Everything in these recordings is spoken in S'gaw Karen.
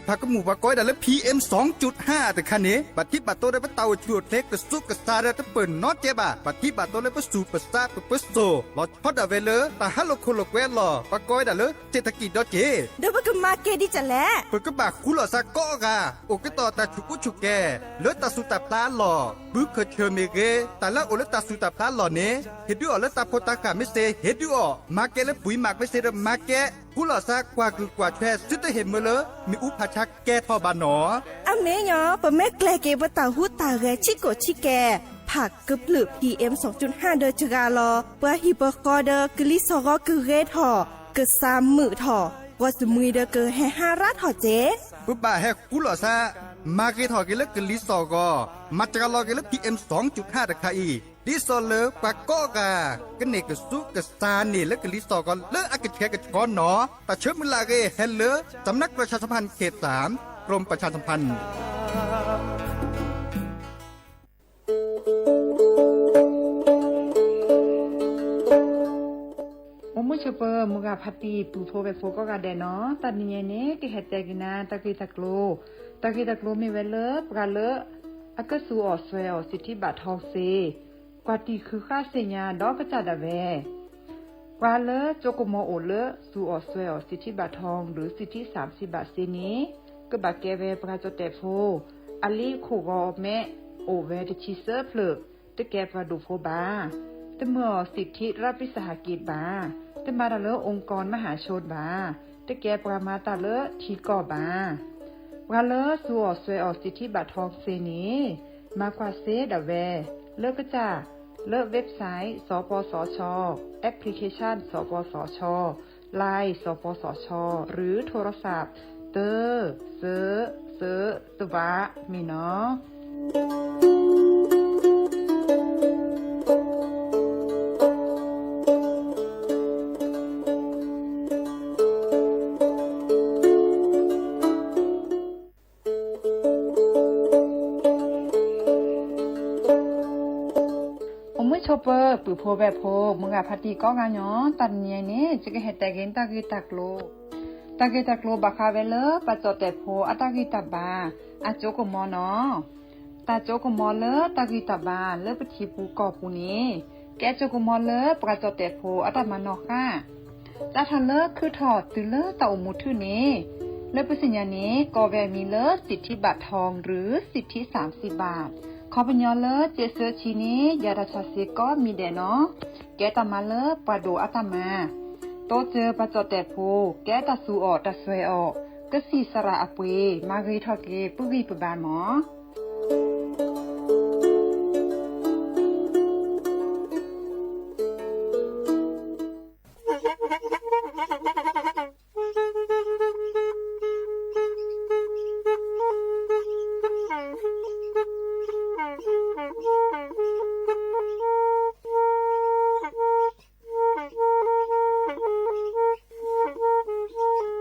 ဖးကမူၣ်ပှၤကိးဝဲဒၣ်လၢ PM သွင်จุดห้า တခါန့ၣ် ဘၣ်ထံးဘၣ်တိၤဒီးပတၢ်အိၣ်ဆူၣ်အိၣ်ချ့ကစူးကစါဒီးတပၢၢ်နီတကဲဘၣ်. ဘၣ်ထံးဘၣ်တိၤလၢပသူၣ်ပသးပပစိၤ လီၤဆီဒၣ်ဝဲလၢတၢ်ဟးလိာ်ခိၣ်လိာ်ကွဲအလီၢ် ပှၤကိးဝဲဒၣ်လၢ เศรษฐกิจ ဒီးက့ၤ ဒီးပကမၤကဲဒ်လဲၣ်. ပကဘၣ်ဃူလီၤသးကိးဂၤ အိၣ်ကတီၢ်တၢ်ဆူၣ်ကူဆူၣ်ကဲၤ လၢတၢ်သူၣ်တၢ်ဖျးအလီၢ် ဘုခၢၣ်ဆၢၣ်မ့ၢ်ဂ့ၤ တၢ်လၢအအိၣ်လၢတၢ်သူၣ်တၢ်ဖျးအလီၢ်န့ၣ် ဟ့ၣ်ဒုးအီၤလၢတၢ်ဖိတၢ်ဃၢ်မ့ၢ်စ့ၢ် ဟ့ၣ်ဒုးအီၤ မၤကဲလၢပှၤမၤကမ့ၢ်စ့ၢ်ဒီးမၤကဲ ဃူလီၤသးကွၢ်ကလုာ်ကွၢ်ထွဲ သုတဟ့ၣ်မၢလၢမ့ၣ်အူဖးဆါကဲထီၣ်ဘၣ်နီၤ. အမ့ၢ်ညီ ပမ့ၢ်ကျဲၤက့ၤပတၢ်ဟူးတၢ်ဂဲၤဆံးကိာ်ဆံးကဲၤ ဖးကဖျၢၣ် PM သွင်จุดห้า ဒီးစှၤလီၤ ပှၤဟံၣ်ပဃီဒီးကလံၤစိးဂီၤကဂ့ၤထီၣ် ကစၢ်မုာ်ထီၣ် ပှၤစမံၤဒီးကဟဲဟါရါထီၣ်က့ၤ ပဘၣ်ဟဲဃူလီၤသး မၤဂ့ၤထီၣ်က့ၤလၢကလံၤစိးဂီၤ မၤစှၤလီၤက့ၤလၢ PM သွင်จุดห้า တခါအံၤ ဒ်သိးလၢပှၤကိးဂၤ ကန့ၢ်ကစူးကစါန့ၣ်လၢကလံၤစိးဂီၤလၢအကဆှဲကဆှီနီၤ. တၢ်ဆၢမုၢ်လၢ်အဂ့ၢ်ဟဲလၢ สำนักประชาสัมพันธ์เขตสาม กรมประชาสัมพันธ์ အိၣ်မုာ်ဆိးပၢၤ မုၢ်ဂၤဖါတံၢ် ပုၢ်ဖိဝဲၢ်ဖိကိးဂၤဒဲးနီၤ, တနံၤညါအံၤန့ၣ် ကဟဲတဲက့ၤနၤ တၢ်ဂ့ၢ်တၢ်ကျိၤ, တၢ်ဂ့ၢ်တၢ်ကျိၤမ့ၢ်ဝဲလၢ ပှၤလၢ အကသူၣ်အီၣ်စွဲအီၣ် สิทธิบัตรทอง စ့, ကွၢ်တံၢ်ဃုာ်ဃာ်သ့ၣ်ညါဒီးကစၢ်ဒၣ်ဝဲ ပှၤလၢကၠိကမီၤအိၣ်လၢ သူၣ်အီၣ်စွဲအီၣ် สิทธิบัตรทอง ဒီး สิทธิสามสิบบาท စ့န့ၣ် ကဘၣ်ကဲဝဲပှၤကၠီၣ်တဲၣ်ဖိ, အလံာ်ခိၣ်ဂီၤမဲ အိၣ်ဝဲတဆံသၢဖျၢၣ်, တကဲပှၤဒိၣ်ဖိဘၣ်, တမၢအီၤ สิทธิรัฐวิสาหกิจ ဘၣ်, တမၤတၢ်လၢ องค์กรมหาชน ဘၣ်, တကဲပှၤမၤတၢ်လၢထံကီၢ်ဘၣ်. ပှၤလၢသူၣ်အီၣ်စွဲအီၣ် สิทธิบัตรทอง စ့န့ၣ် မၤကွၢ်စ့ဒၣ်ဝဲ လၢကစၢ် လၢ website สปสช, application สปสช, Line สปสช หรือโทรศัพท์ သၢ သၢ သၢ သၢ ဘၣ် မ့ၢ်နီၤ. အိၣ်မုာ်ဆိးပၢၤ ပုၢ်ဖိဝဲၢ်ဖိ မုၢ်ဂၤဖါတံၢ်ကိးဂၤညီ, တနံၤညါအံၤန့ၣ် ယကဟဲတဲက့ၤတၢ်ဂ့ၢ်တၢ်ကျိၤ, တၢ်ဂ့ၢ်တၢ်ကျိၤဘၣ်ဃးဝဲလၢ ပှၤကၠီၣ်တဲၣ်ဖိအတၢ်ဂံၢ်တၢ်ဘါ အကၠိကမီၤနီၤ. တၢ်ကၠိကမီၤလၢတၢ်ဂံၢ်တၢ်ဘါလၢပထံပူၤကီၢ်ပူၤန့ၣ် ကဲကၠိကမီၤလၢပှၤကၠီၣ်တဲၣ်ဖိအတၢ်မၤနီၣ်ဃာ် တၢ်ထီၣ်လၢခုထီၣ်တုၤလၢတၢ်အိၣ်မူထူၣ်န့ၣ် လၢပသ့ၣ်ညါန့ၣ် ကိးဝဲအမံၤလၢ สิทธิบัตรทอง ဒီး สิทธิสามสิบบาท ခီပညီလၢ စ့ဆၢဆံန့ၣ် ယၤတၢ်ဆီၣ်စ့ကိးမံၤဒဲးနီၤ. ကဲတၢ်မၤလၢပှၤဒိၣ်အတၢ်မၤ, တိစၢၤပှၤကၠီၣ်တဲၣ်ဖိ ကဲတၢ်သူၣ်အီၣ်တၢ်စွဲအီၣ် ကသံၣ်သရၣ်အပှ့ၤ မၤဂ့ၤထီၣ်က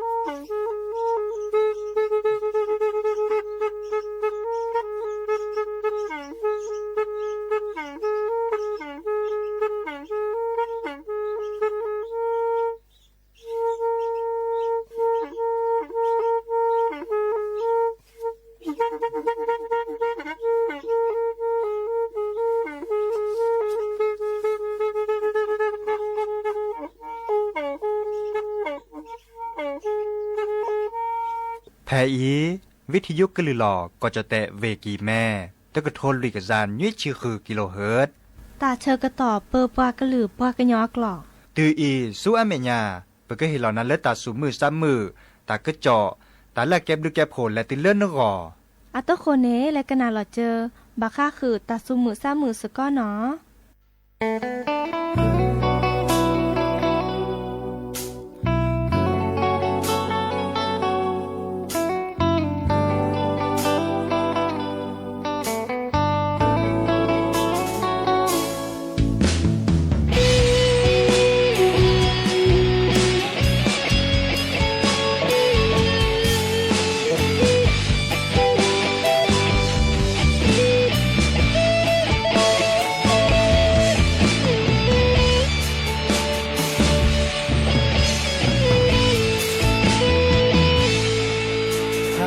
့ၤပဂံၢ်ပဘါမး. ဖဲအံၤ ဝံထံယိကလုၢ်လီၤ ကီၢ်ကၠီၣ်တဲၣ် ဝ့ၢ်ကံၢ်မဲ တကထိလွံၢ်ကယၤနွံဆံဃု kilohertz တၢ်ဆၢကတီၢ်ပၢပှၤကလုာ်ပှၤကညီအကျိာ် တုၤအံၤဆူအမဲာ်ညါ ပကဟ့ၣ်လီၤနၤလၢတၢ်သူၣ်မုာ်သးမုာ် တၢ်ကစီၣ် တၢ်လၢအကဲဘျုးကဲဖှိၣ်လဲၤတုၤလၢနဂီၢ် အတဃိန့ၣ် လဲၤကနၣ်လီၤစၢၤ ဘၣ်ဃးဃုာ်တၢ်သူၣ်မုာ်သးမုာ်စ့ၢ်ကီးနီၤ. တၢ်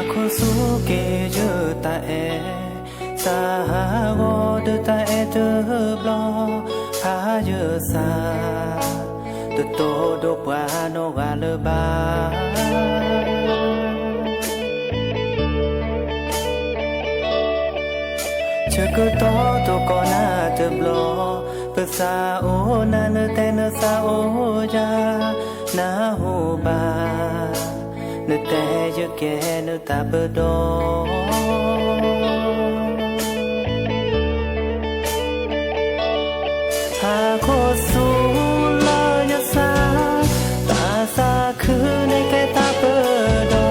ဟါခီဆူက့ၤယတၢ်အဲၣ်, စးဟးဂီၤဒီးတၢ်အဲၣ်တဘျီ, ဖးယစၢ်, တတိၢ်ဒိၣ်ပှၤနီၢ်ဂၤလၢၤဘၣ်. ဆၢကတီၢ်တကိးနၤတဘျီ, ပသးအိၣ်နၤ နတဲနသးအိၣ်ယၤ, နၢ်ဟူဘၣ်, နတဲယကဲနတၢ်ပဒီ ဟါခီဆူလၢယသး, တၢ်သးခုန့ၣ်ကဲတၢ်ပဒီ,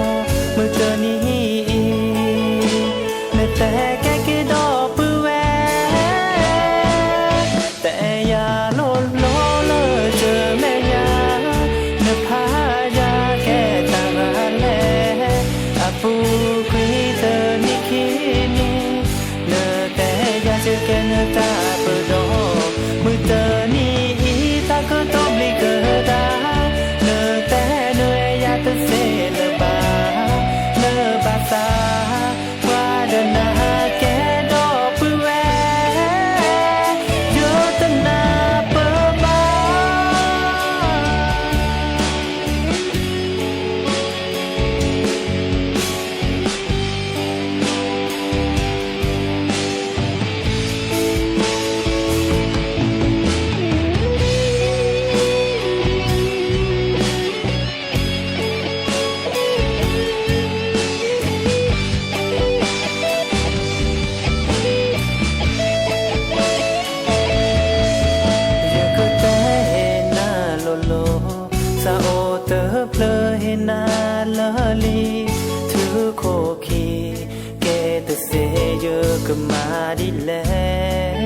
မုၢ်တနံၤအံၤ, နတဲကဲက့ၤဒီပုၢ်ဝဲၢ်, တဲယၤလိၤလိၤလၢတမဲာ်ညါ, နဖးယၤကဲတၢ်ဂၤလဲၣ်, အပူၤကွံာ်တနံၣ်ခံနံၣ်, နတဲယၤယကဲနတၢ်ပဒီ, မုၢ်တနံၤအံၤ တၢ်ကတိၤဘျံးကဒါ, နတဲနအဲၣ်ယၤတသ့လၢၤဘၣ်, နဘၣ်သး, ပှၤဒီးနၤကဲဒီပုၢ်ဝဲၢ်, ယတနၢ်ပၢၢ်ဘၣ်. ယကတဲနၤလိၤလိၤ, သးအိၣ်တဖျၢၣ်ဟ့ၣ်နၤလၢာ်လံ, ထုးခိၣ်ခံ, ကဲတသ့ယကမၤဒ်လဲၣ်.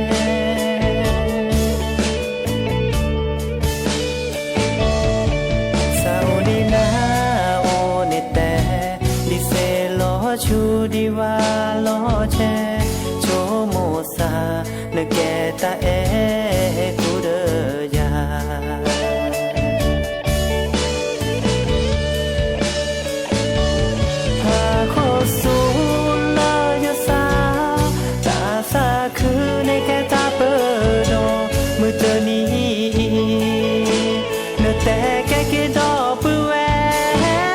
သးအိၣ်ဒံးနၤအိၣ်န့ၣ်တဲ, ဒ်သ့ၣ်လီၤဆူဒံးဝါလီၤဆဲး, ဆိကမိၣ်သး, နကဲတၢ်အဲၣ်ကူဒီးယၤ. ဟါခီဆူလၢယသး, တၢ်သးခုန့ၣ်ကဲတၢ်ပဒီ, မုၢ်တနံၤအံၤ, နတဲကဲက့ၤဒီပုၢ်ဝဲၢ်,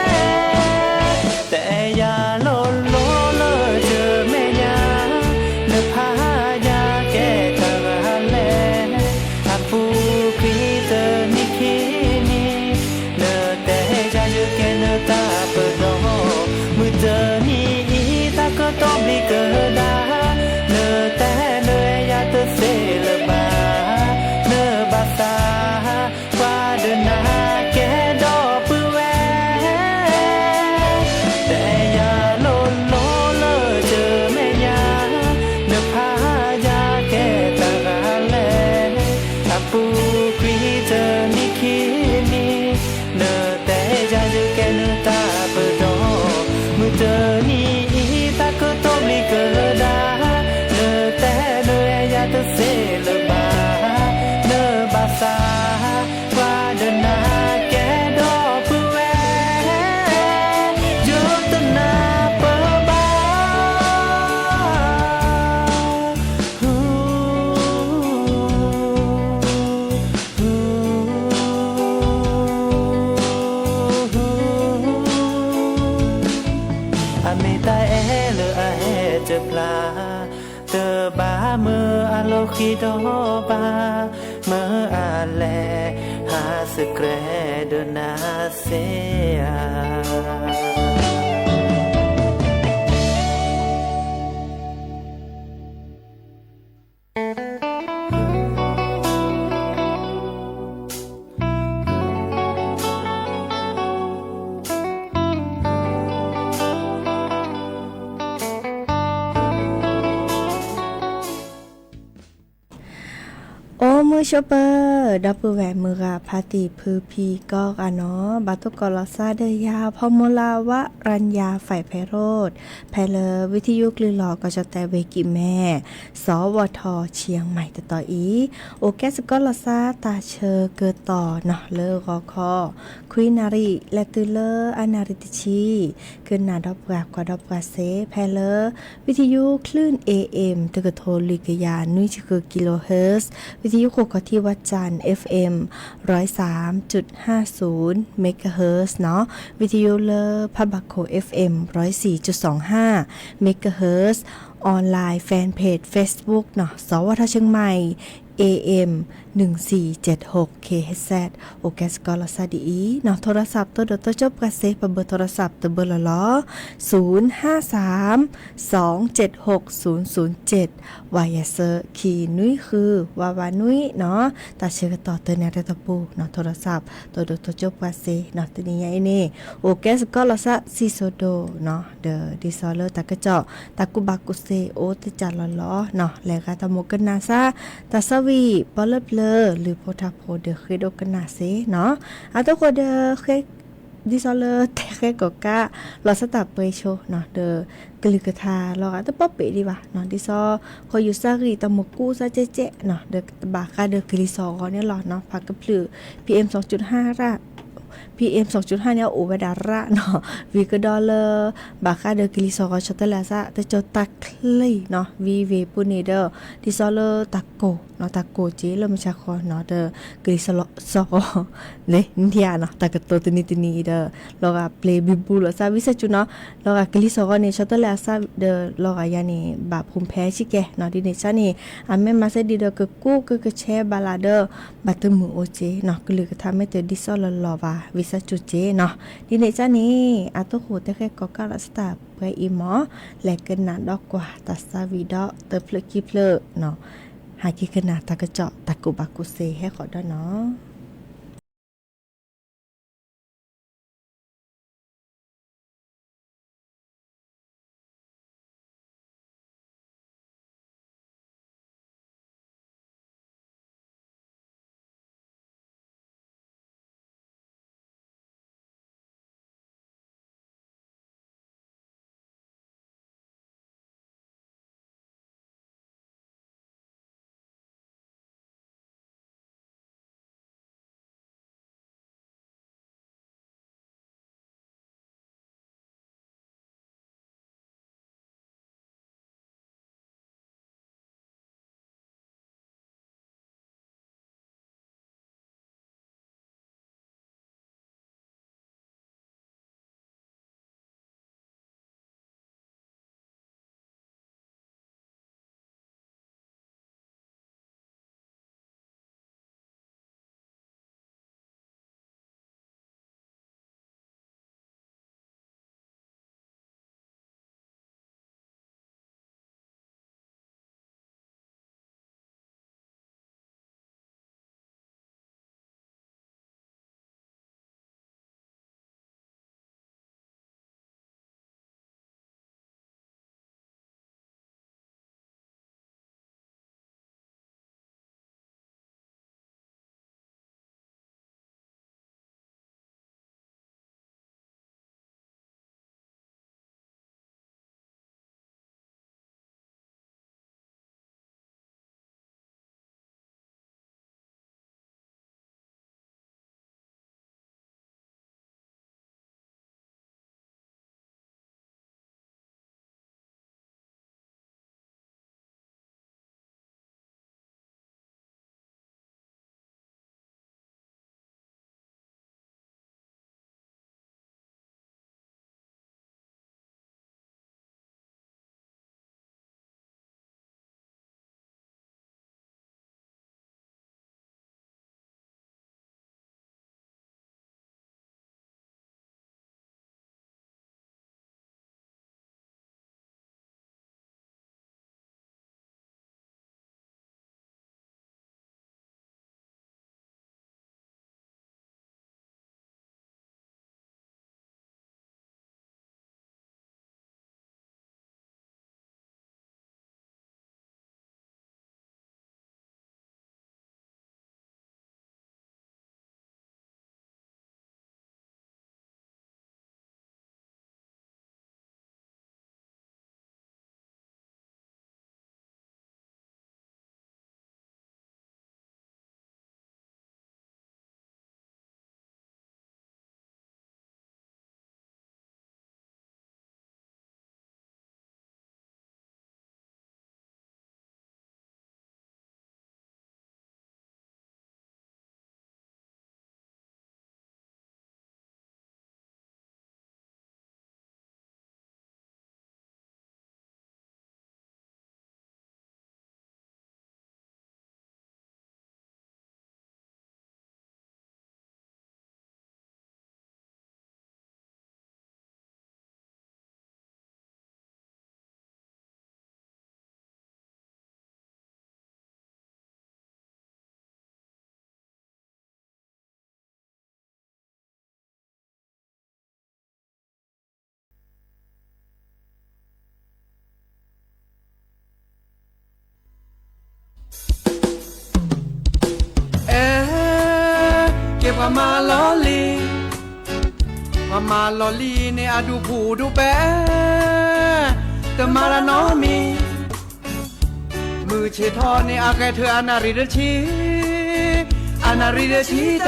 တဲယၤလိၤလိၤလၢတမဲာ်ညါ, နဖးယၤကဲတၢ်ဂၤလဲၣ်, အပူၤကွံာ်တနံၣ်ခံနံၣ်, နတဲယၤယကဲနတၢ်ပဒီ, မုၢ်တနံၤအံၤ တၢ်ကတိၤဘျံးကဒါ, နတဲနအဲၣ်ယၤတသ့လၢၤဘၣ်, နဘၣ်သး, ပှၤဒီးနၤကဲဒီပုၢ်ဝဲၢ်, တဲယၤလိၤလိၤလၢတမဲာ်ညါ, နဖးယၤကဲတၢ်ဂၤလဲၣ်, အပူၤကွံာ်တနံၣ်ခံနံၣ်, နတဲယၤယကဲနတၢ်ပဒီ, မုၢ်တနံၤအံၤ တၢ်ကတိၤဘျံးကဒါ, နတဲနအဲၣ်ယၤတသ့လၢၤဘၣ်, နဘၣ်သး, ပှၤဒီးနၤကဲဒီပုၢ်ဝဲၢ်, ယတနၢ်ပၢၢ်ဘၣ်. အမ့ၢ်တၢ်အဲၣ်လၢအဟဲတဖျါ, တဘၣ်မၢအလီၢ်ဃံဒီးဘၣ်, မၢအလဲၤ, ဟးစကြဲးဒီးနၤစ့ဧါ. အိၣ်မု ဆိပၢၤ ဒီပုၢ်ဝဲၢ်မုၢ်ဂၤဖါတံၢ်ဖုဖံကိးဂၤနီၤ, ဘၣ်သကိးလီၤသးဒီးယၤ ဖီမူလါဝးရၣ်ယၤ ဖဲးဖဲးရိး, ဖဲလၢဝံသယုၢ်ကလုၢ်လီၤကီၢ်ကၠီၣ်တဲၣ်ဝ့ၢ်ကံၣ်မဲ စီၤဝီၤထီၣ်ဆံယၣ်မံၣ်တတီၤအံၤ, အိၣ်ကဲသကိးလီၤသးတၢ်ဆၢကတီၢ်နီၤ လၢဂီၤခီ ခွံနၣ်ရံၣ် လဲၤတုၤလၢအနၣ်ရံၣ်တဆံ ကနၣ်ဒီးပှၤကွၢ်ဒီးပှၤစ့ ဖဲလၢ ဝံသယုၢ်ချၢၣ် A M တကထိလွံၢ်ကယၤနွံဆံဃု kilohertz, ဝံသယုၢ်ခိၣ်ကီၤထံဝးစၢၣ် F M ร้อยสามจุดห้าศูนย์ megahertz နီၤ, ဝံသယုၢ်လၢဖးဘၣ်ခိၣ် F M ร้อยสี่จุดสองห้า megahertz, online fan page Facebook နီၤ စီၤဝီၤထီၣ်ဆံယၣ်မံၣ် A M หนึ่งสี่เจ็ดหก K H Z အိၣ်ကဲသကိးလီၤသးဒ်အံၤနီၤ, ထိရစးပၢၢ်ဒိၣ်တိစၢၢ်ပှၤစ့ ပဘၢၣ်ထိရစးတဘၢၣ်လီၤလီၤ, ศูนย์ห้าสาม สองเจ็ดหก ศูนย์ศูนย์เจ็ด ဝးယၤသၢ ခံနွံဃု ဝးဝးနွံနီၤ, တၢ်ဆၢကတီၢ်တနၣ်ရံၣ်တပူၤနီၤ ထိရစး တိၢ်ဒိၣ်တိစၢၢ်ပှၤစ့နီၤ, တနံၤညါအံၤန့ၣ် အိၣ်ကဲသကိးလီၤသးစံၣ်စိၤဒိၣ်နီၤ, ဒီးဒ်သိးလၢတၢ်ကစီၣ် တၢ်ကူၣ်ဘၣ်ကူၣ်သ့အိၣ်တကးလီၤလီၤနီၤ, လဲၤဂၤတၢ်မိၢ်ကနၣ်သး တၢ်သးဝံၣ်ပီလၢပျၢၤ လုၢ်ဖိထါဖိဒီးဃ့ဒိးကနၣ်စ့နီၤ, အသကိးဒီးဃ့ ဒ်သိးလၢတဲဃဲကီၣ်ကး လီၤသးတၢ်ပှဲၤဆိနီၤ, ဒီးကလုၢ်ကထါလီၤဂာ်တပီၢ်ပ့ၤဒံးဘၣ်နီၤ, ဒ်သိး ဃီယူၤသးဂံၢ် တၢ်မိၢ်ကူစးကဲကဲနီၤ, ဒီးဘၣ်ဃးဒီးကလံၤစီၤဂီၤန့ၣ်လီၤနီၤ, ဖးကဖျၢၣ် P M สองจุดห้า ရၣ် P M สองจุดห้า န့ၣ် အိၣ်ဝဲဒၣ်ရၣ်နီၤ, ဝံၤကဒီးလၢ ဘၣ်ဃးဒီးကလံၤစီၤဂီၤ ဆီတလဲအသး တကၠီၤတၢ်ချံနီၤ, ဝံၤဝံၤပူၤန့ၣ်ဒီး ဒ်သိးလၢတၢ်ကိၢ်နီၤ, တၢ်ကိၢ်က့ၤလၢမုၢ်ဆါဃီနီၤ, ဒီးကလံၤစီၤဂီၤ လၢနထံၣ်ဧါနီၤ, တၢ်ကတိၤတနံၤတနံၤအံၤဒီး လီၤဂာ်ပျဲၤဘံဘူလီၤသး ဝံသးစူၤနီၤ, လီၤဂာ်ကလံၤစီၤဂီၤန့ၣ် ဆီတလဲအသးဒီး လီၤဂာ်ယၤန့ၣ် ဘၣ်ဖူၣ်ဖဲဆံးကဲနီၤ, ဒ်န့ၣ်ကန့ၣ် အမ့ၢ်မၤသးဒ်ဒီးကကူကကဆဲးဘၣ်လၢ်ဒီး ဘၣ်တမုာ်အိၣ်က့နီၤ, ကလုၢ်ကထါမ့ၢ်တဒ်သိးလီၤလီၤဘၣ် ဝံသးစူၤက့နီၤ, ဒ်န့ၣ်ကန့ၣ် အသကိးတဲဃဲကီၣ်ကးလီၤသးတၢ်ပှဲၤအံၤမး, လဲၤကနၣ်ဒီးကွၢ်တၢ်သးဝံၣ်ဒီးတဖျၢၣ်ခံဖျၢၣ်နီၤ, ဟဲက့ၤကနၣ်တၢ်ကစီၣ် တၢ်ကူၣ်ဘၣ်ကူၣ်သ့ဟဲဃီၤဒီးနီၤ. ပှၤမၤလီၤလံၤ, ပှၤမၤလီၤလံၤန့ၣ် အဒူၣ်ဖူၣ်ဒူၣ်ပဲာ်, တမၤတၢ်နီတမံၤ, မုၢ်ဆ့ၣ်ထီၣ်န့ၣ် အဂဲၤထၢၣ်အနၣ်ရံၣ်တဆံ, အနၣ်ရံၣ်တဆံတၢ,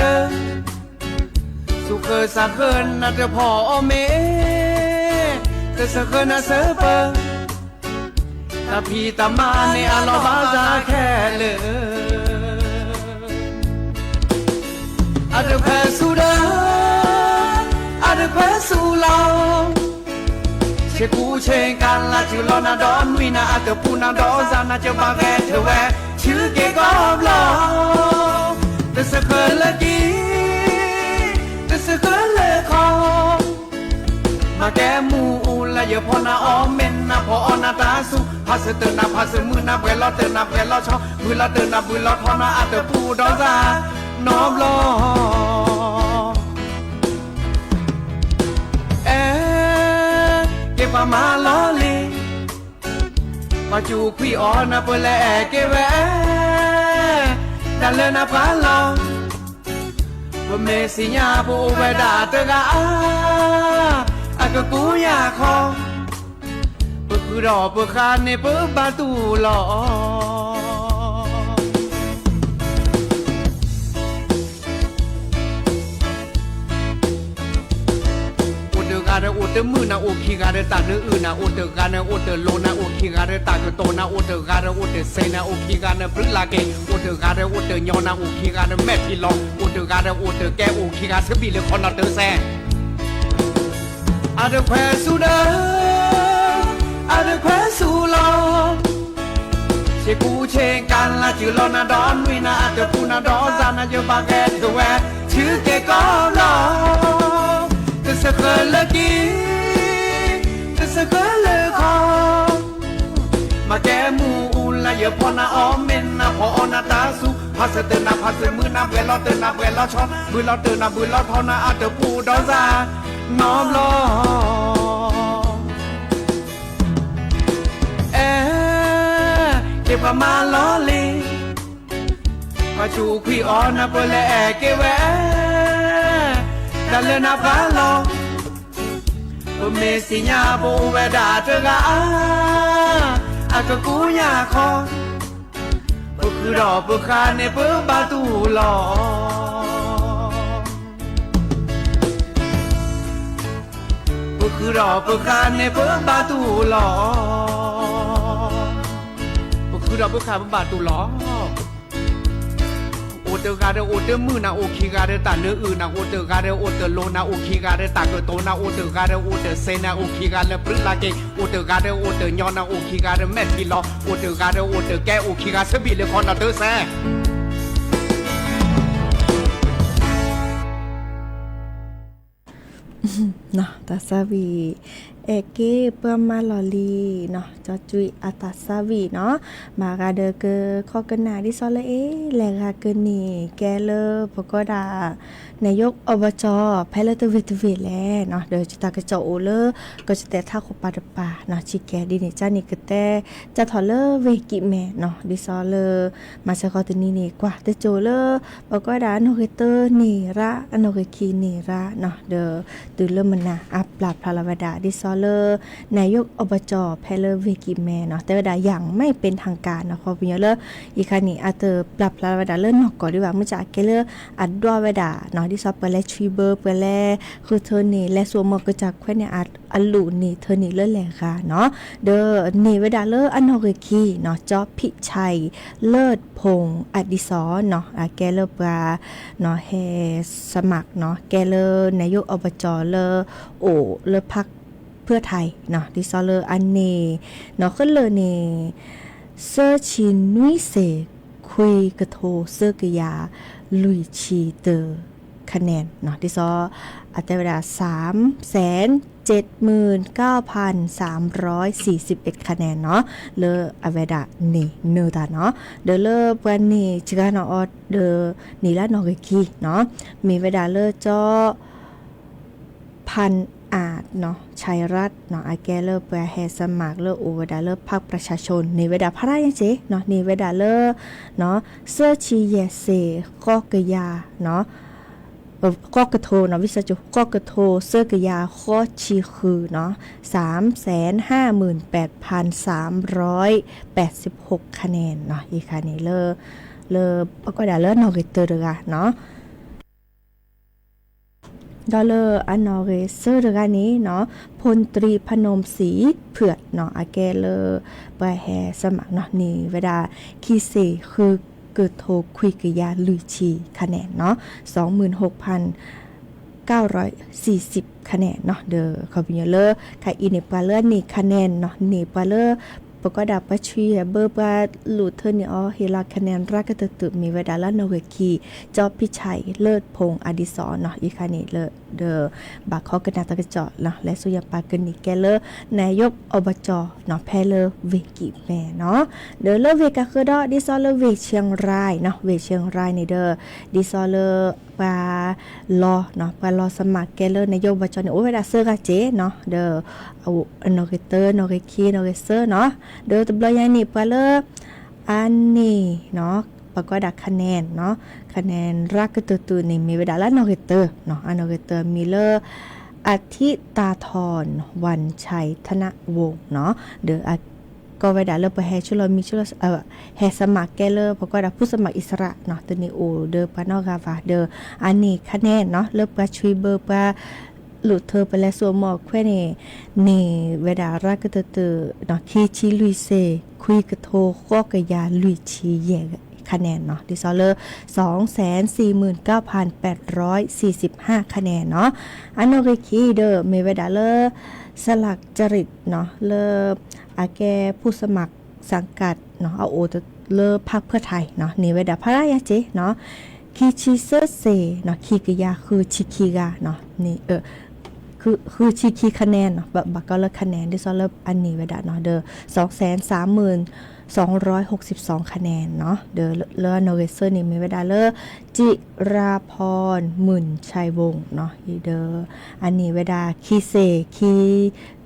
သူၣ်ဃၢၤသးဃၢၤနၢ်တဖီအီၣ်မ့ၢ်, တသဃၢၤနၢ်စၢပၢၤ, တၢ်ဖံးတၢ်မၤန့ၣ်အလီၢ်ဘၣ်သးခဲလၢာ်. အတခွဲးဆူၣ်ဒီး, အတခွဲးဆူၣ်လီၤ, ဆ့ကူဆ့ကၤလၤ စူၤလီၤနၤဒီးနွံနၤ အတပူၤနၤဒီးစၤနၤ ကဘၣ်ဂဲၤထၢၣ်ဝဲ ဆူက့ၤကီၢ်ဘျီ, တသဃၢၤလၢကံ, တသဃၢၤလၢခီ မၤကဲမူအူလၢယဖီနၤအီၣ်မ့ၢ်နၤဖီအီၣ်နၤတၢ်ဆူၣ်, ဖးစၢၤတၢၢ်နၤဖးစၢၤမုၢ်နၤ ပှဲၤလီၤတၢၢ်နၤပှဲၤလီၤဆီ, ဘုလီၤတၢၢ်နၤဘုလီၤထီနၤ အတပူၤဒီးစၤနီဘျီ. အဲ က့ၤပှၤမၤလီၤလံၤ, ပှၤစူၣ်ခွံၣ်အီၤနၢ်ပၢၢ်လဲၤအဲၣ်က့ၤဝဲ, တၢ်လၢနပှၤလီၤ ပမ့ၢ်သ့ၣ်ညါပအိၣ်ဝဲဒၣ်တဂၤဧါ, အကကူညါခီ, ပဃုာ်ဒီးပဃၣ်န့ၣ်ပဘၣ်တူၢ်လီၤ. အိၣ်တဂၤဒီးအိၣ်တမုာ်နၤ အိၣ်ခံဂၤဒီးတၢ်နၢအုၣ်နၤ အိၣ်တဂၤဒီးအိၣ်တလိၤနၤ အိၣ်ခံဂၤဒီးတၢ်ကတိၤနၤ အိၣ်တဂၤဒီးအိၣ်တစဲးနၤ အိၣ်ခံဂၤနၢ်ပြံလၢ်က့ၤ အိၣ်တဂၤဒီးအိၣ်တညီနၤ အိၣ်ခံဂၤနၢ်မဲာ်ထံလီၤ အိၣ်တဂၤဒီးအိၣ်တကဲ အိၣ်ခံဂၤဆၢဘံၣ်လၢခီနီၤတၢ်စဲး အတခွဲးဆူၣ်ဒီး အတခွဲးဆူၣ်လီၤ. ဆ့ကူဆ့ကၤလၤ စူၤလီၤနၤဒီးနွံနၤ အတပူၤနၤဒီးစၤနၤ ယဘၣ်ဂဲၤထၢၣ်ဝဲ ဆူက့ၤကီၢ်လီၤ. တသဃၢၤလၢကံ တသဃၢၤလၢခီ မၤကဲမူအူလၢယဖီနၤအီၣ်မ့ၢ်နၤဖီအီၣ်နၤတၢ်ဆူၣ် ဖးစၢၤတၢၢ်နၤဖးစၢၤမုၢ်နၤ ပှဲၤလီၤတၢၢ်နၤပှဲၤလီၤဆီ ဘုလီၤတၢၢ်နၤဘုလီၤထီနၤ အတပူၤဒီးစၤနီဘျီ အဲ က့ၤပှၤမၤလီၤလံၤ ပှၤစူၣ်ခွံၣ်အီၤနၢ်ပၢၢ်လဲၤအဲၣ်က့ၤဝဲ တၢ်လၢနပှၤလီၤ ပမ့ၢ်သ့ၣ်ညါပအိၣ်ဝဲဒၣ်တဂၤဧါ အကကူညါခီ ပဃုာ်ဒီးပဃၣ်န့ၣ်ပဘၣ်တူၢ်လီၤ ပဃုာ်ဒီးပဃၣ်န့ၣ်ပဘၣ်တူၢ်လီၤ ပဃုာ်ဒီးပဃၣ်ပဘၣ်တူၢ်လီၤ အိၣ်တဂၤဒီးအိၣ်တမုာ်နၤ အိၣ်ခံဂၤဒီးတၢ်နၢအုၣ်နၤ အိၣ်တဂၤဒီးအိၣ်တလိၤနၤ အိၣ်ခံဂၤဒီးတၢ်ကတိၤနၤ အိၣ်တဂၤဒီးအိၣ်တစဲးနၤ အိၣ်ခံဂၤနၢ်ပြံလၢ်က့ၤ အိၣ်တဂၤဒီးအိၣ်တညီနၤ အိၣ်ခံဂၤဒီးမဲာ်ထံလီၤ အိၣ်တဂၤဒီးအိၣ်တကဲ အိၣ်ခံဂၤဆၢဘံၣ်လၢခီနီၤတၢ်စဲး တၢ်သၣ်ဝံၤ အဲၣ်က့ၤပှၤမၤလီၤလံၤနီၤ ကၠီကွံာ်အတၢ်သၣ်ဝံၤနီၤ ဘၣ်ဂၤဒီးကခီၣ်ကနၣ်ဒ်သိးလၢအ့ၣ် လဲၤဂၤကန့ၢ်ကဲလၢပကီၢ်ဒၣ် နယိၣ်အီဘၢၣ်ကၠီ ဖဲလၢတဝ့ၢ်တဝ့ၢ်လဲၣ်နီၤ ဒီးတၢ်ကစီၣ်အိၣ်လၢ ကီၢ်ကတဲာ်ထးခိၣ်ပၤတပၤနီၤ ဆံးကဲဒ်န့ၣ် ကန့ၣ်ကတဲ ကၠၢ်ထီၣ်လၢဝ့ၢ်ကံးမဲၣ်နီၤ ဒ်သိးလၢ မၤစၢၤဃီတနံၤန့ၣ် ကွၢ်တစိၤလၢ ပကီၢ်ဒၣ်အနီၣ်ဂံၢ်တၢန့ၢ်ရၣ် အနီၣ်ဂံၢ်ခံန့ၢ်ရၣ်နီၤ ဒီးတုၤလၢမနၤအပျၢ်ဖျါလီၤဝဲဒၣ် ဒ်သိးလၢ နယိၣ်အီဘၢၣ်ကၠီ ဖဲလၢဝ့ၢ်ကံးမဲၣ်နီၤ တဲဝဲဒၣ် ယၤမ့ၢ်ပ့ၣ်ထၣ်ကၤနီၤ ခီပညီလၢ ယခါန့ၣ် အတပျၢ်ဖျါလီၤဝဲဒၣ်လၢနီၢ်ကီၢ်ဒံးဘၣ် မုၢ်ဆါအကဲလၢအဒွးဝဲဒၣ်နီၤ ဒ်သိးပှၤလဲၤဆွံဘၢ ပှၤလဲၤဃုထၢန့ၢ် လဲၤဆူၣ်မီၢ်ကစၢ်ခွဲးန့ၣ် အလူၤန့ၢ်ထၢန့ၢ်လၢလဲၤဂၤနီၤ ဒီးန့ၢ်ဝဲဒၣ်လၢအနီၣ်ဂံၢ်ခံနီၤ ကၠီဖံးဆဲး လၢၢ်ဖိၣ်အဒံးစီနီၤ အကဲလၢပှၤ ဟဲ စမးနီၤ ကဲလၢနယိၣ်အီဘၢၣ်ကၠီလၢ အိၣ်လၢ ဖၣ်ဖၢၣ်ထံးနီၤ ဒ်သိးလၢအန့ၢ် နီၤ ဃုလၢာ်န့ၣ် သၢဆံနွံစ့ၢ် ခွံကထိသၢကယၤ လွံၢ်ဆံတၢ คะแนน နီၤ ဒ်သိး အတဲဝဲဒၣ် သၢမ်စဲၣ် ကၠ့ၣ်မုၢ် ကၢ်ဖၣ် သၢမ်ရီၢ် သီၣ်စံးပ့း คะแนน နီၤ လၢအဝဲဒၣ်န့ၢ်နၢၤတၢ်နီၤ ဒီးလၢပှၤန့ၢ်စှၤနီၤအီၤဒီး န့ၢ်လၢနီၣ်ဂံၢ်ခံနီၤ မ့ၢ်ဝဲဒၣ်လၢကၠီ ဖၣ်အၣ်နီၤ ဆဲးရၣ်နီၤ အကဲလၢပှၤဟဲစမးလၢအိၣ်ဝဲဒၣ်လၢ พรรคประชาชน န့ၢ်ဝဲဒၣ်ဖးရၣ်ညါစ့နီၤ န့ၢ်ဝဲဒၣ်လၢ သၢဆံယဲၢ်စ့ၢ် ဃိးကယၤနီၤ ဃိးကထိနီၤ ဝံသးစူၤ ဃိးကထိ သၢကယၤဃိးဆံဃုနီၤ သၢမ်သၢန် ဟၣ်မုၢ်ပၢၣ်ဖၢၣ် သၢမ်ရီၣ်ပၢၣ်စံးဃိး คะแนนနီၤ အံၤခါန့ၣ်လၢ လၢ ပကွၢ်ဒၣ်လၢနီၣ်ဂံၢ်တၢတဂၤနီၤ ဒီးလၢအနီၣ်ဂံၢ်သၢတဂၤန့ၣ်နီၤ พลตรีพนมศรีเผือกနီၤ အကဲလၢ ပှၤဟဲစမးနီၤ န့ၢ်ဝဲဒၣ် ခံစ့ၢ်ဃုကထိခွံကယၤလွံၢ်ဆံ คะแนนနီၤ สองหมื่นหกพันเก้าร้อยสี่สิบ คะแนนနီၤ ဒီးခီပညီလၢ ခါအံၤန့ၣ် ပှၤလၢအန့ၢ် คะแนนနီၤ န့ၢ်ပှၤလၢ ပကွၢ်ဒၣ်ပှၤဆွံဟဲဘၢ ပှၤလူးထၢန့ၢ်အီၤ ဟ့ၣ်လီၤ คะแนน ရၢ်ကတၢၢ်တုၤ မ့ၢ်ဝဲဒၣ်လၢနီၣ်ဂံၢ်ခံ ကၠီဖံးဆဲး လၢၢ်ဖူအဒံးစီနီၤ အံၤခါန့ၣ်လၢ ဒီး ဘၣ်ခီကနၣ်တၢ်ကစီၣ်လီၤ လဲၤဆူညါပာ်ကန့ၢ်ကဲလၢ นายกอบจနီၤ ဖဲလၢဝ့ၢ်ကံၣ်မဲနီၤ ဒီးလၢဝ့ၢ်ကးဃၢဒီး ဒ်သိးလၢဝ့ၢ်เชียงรายနီၤ ဝ့ၢ်เชียงรายန့ၣ်ဒီး ဒ်သိးလၢ ပှၤ လီၤနီၤ ပှၤလီၤစမးကဲလၢ นายกอบจန့ၣ် အိၣ်ဝဲဒၣ်သၢဂၤစ့ၢ်နီၤ ဒီး အနီၣ်ဂံၢ်တၢ နီၣ်ဂံၢ်ခံ နီၣ်ဂံၢ်သၢနီၤ ဒီးတဘျီညါန့ၣ် ပှၤလၢ အန့ၢ်နီၤ ပကွၢ်ဒၣ် คะแนนနီၤ คะแนน ရၢ်ကတၢၢ်တုၤန့ၣ် မ့ၢ်ဝဲဒၣ်လၢအနီၣ်ဂံၢ်တၢနီၤ အနီၣ်ဂံၢ်တၢမံၤလၢ อาทิตย์ตาทองวันชัยธนวงศ์နီၤ ဒီး ကိးဝဲဒၣ်လၢပှၤဟဲဆူလီၤမံၤဆူလီၤ ဟဲစမးကဲလၢ ပကွၢ်ဒၣ် ผู้สมัครอิสระနီၤ တန့ၢ်အိၣ်ဒီးပှၤနီတဂၤဘၣ် ဒီး အန့ၢ် คะแนนနီၤ လၢပှၤဆွံဘၢပှၤ လူးထၢပလဲၤဆူအမီၢ်အခွဲန့ၣ် န့ၢ်ဝဲဒၣ်ရၢ်ကတၢၢ်တုၤနီၤ ခံဆံလွံၢ်စ့ၢ် ခွံကထိဃိးကယၤလွံၢ်ဆံယဲၢ် คะแนนနီၤ ဒ်သိးလၢ สองแสนสี่หมื่นเก้าพันแปดร้อยสี่สิบห้า คะแนนနီၤ အနီၣ်ဂံၢ်ခံဒီး မ့ၢ်ဝဲဒၣ်လၢ สลักจริตနီၤ လၢ အကဲ ผู้สมัครสังกัดနီၤ အအိၣ်လၢ พรรคเพื่อไทยနီၤ န့ၢ်ဝဲဒၣ်ဖးဒၣ်ယၤစ့ၢ်နီၤ ခံဆံသၢစ့ၢ်နီၤ ခံကယၤဃုဆံခံဂၤနီၤ န့ၣ် ဃုဆံခံ คะแนนနီၤ ဘၣ်ကီလၢ คะแนน ဒ်သိးလၢအန့ၢ်ဝဲဒၣ်နီၤ ဒီး สองแสนสามหมื่นสองร้อยหกสิบสอง คะแนนနီၤ ဒီးလၢအနီၣ်ဂံၢ်သၢန့ၣ် မ့ၢ်ဝဲဒၣ်လၢ จิราพร หมื่นชัยวงศ์နီၤ ဒီး အန့ၢ်ဝဲဒၣ် ခံစ့ၢ် ခံ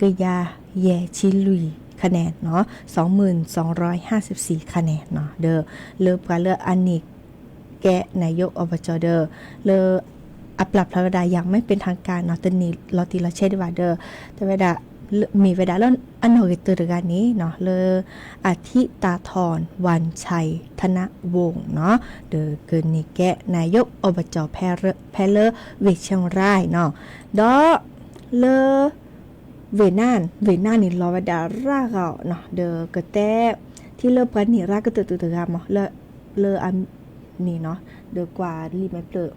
ကယၤယဲၢ်ဆံလွံၢ် คะแนนနီၤ สองหมื่นสองร้อยห้าสิบสี่ คะแนนနီၤ ဒီး လၢပှၤလၢအန့ၢ် ကဲ นายกอบจဒီး လၢ အပျၢ်ဖျါဝဲဒၣ် อย่างไม่เป็นทางการနီၤ တန့ၢ်လီၤတံၢ်လီၤဆဲးဒံးဘၣ်ဒီး တဲဝဲဒၣ် မ့ၢ်ဝဲဒၣ်လၢအနီၣ်ဂံၢ်တၢတဂၤန့ၣ်နီၤ လၢ อาทิตย์ตาทองวันชัยธนวงศ์နီၤ ဒီးကန့ၢ်ကဲ นายกอบจ ဖဲလၢဝ့ၢ်เชียงรายနီၤ ဒီး လၢ ဝ့ၢ်နၢ် ဝ့ၢ်နၢ်န့ၣ်လီၤဝဲဒၣ်ရၢ်ဂၤနီၤ ဒီးကတဲ ထံၣ်လၢပှၤန့ၢ်ရၢ်ကတၢၢ်တုၤတဂၤမး လၢ လၢအန့ၣ်နီၤ ဒီးကွၢ်လံာ်မဲာ်ဖျၢၣ်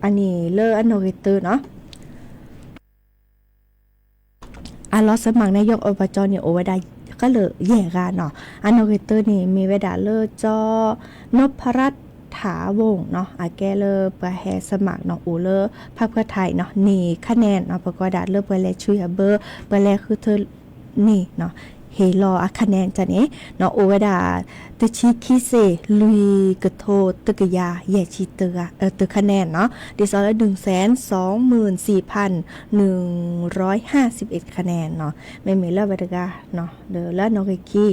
အန့ၣ်လၢအနီၣ်ဂံၢ်တၢနီၤ အလီၤစမး นายกอบจန့ၣ် အိၣ်ဝဲဒၣ် ကလၢာ်ယဲၢ်ဂၤနီၤ အနီၣ်ဂံၢ်တၢန့ၣ် မ့ၢ်ဝဲဒၣ်လၢကၠီ นพรัตน์ ถาวงศ์နီၤ အကဲလၢပှၤဟဲစမးနီၤ အိၣ်လၢ พรรคเพื่อไทยနီၤ န့ၢ် คะแนนနီၤ ပကွၢ်ဒၣ်လၢပှၤလဲၤဆွံအဘၢ ပှၤလဲၤဃုထၢန့ၢ်နီၤ ဟ့ၣ်လီၤအ คะแนน န့ၣ်နီၤ အိၣ်ဝဲဒၣ် တဆံခံစ့ၢ် လွံၢ်ကထိတကယၤယဲၢ်ဆံတဂၤ တ คะแนนနီၤ ဒ်သိးလၢ หนึ่งแสนสองหมื่นสี่พันหนึ่งร้อยห้าสิบเอ็ด คะแนนနီၤ မ့မ့ၢ်လၢဝဲတဂၤနီၤ ဒီးလၢအနီၣ်ဂံၢ်ခံ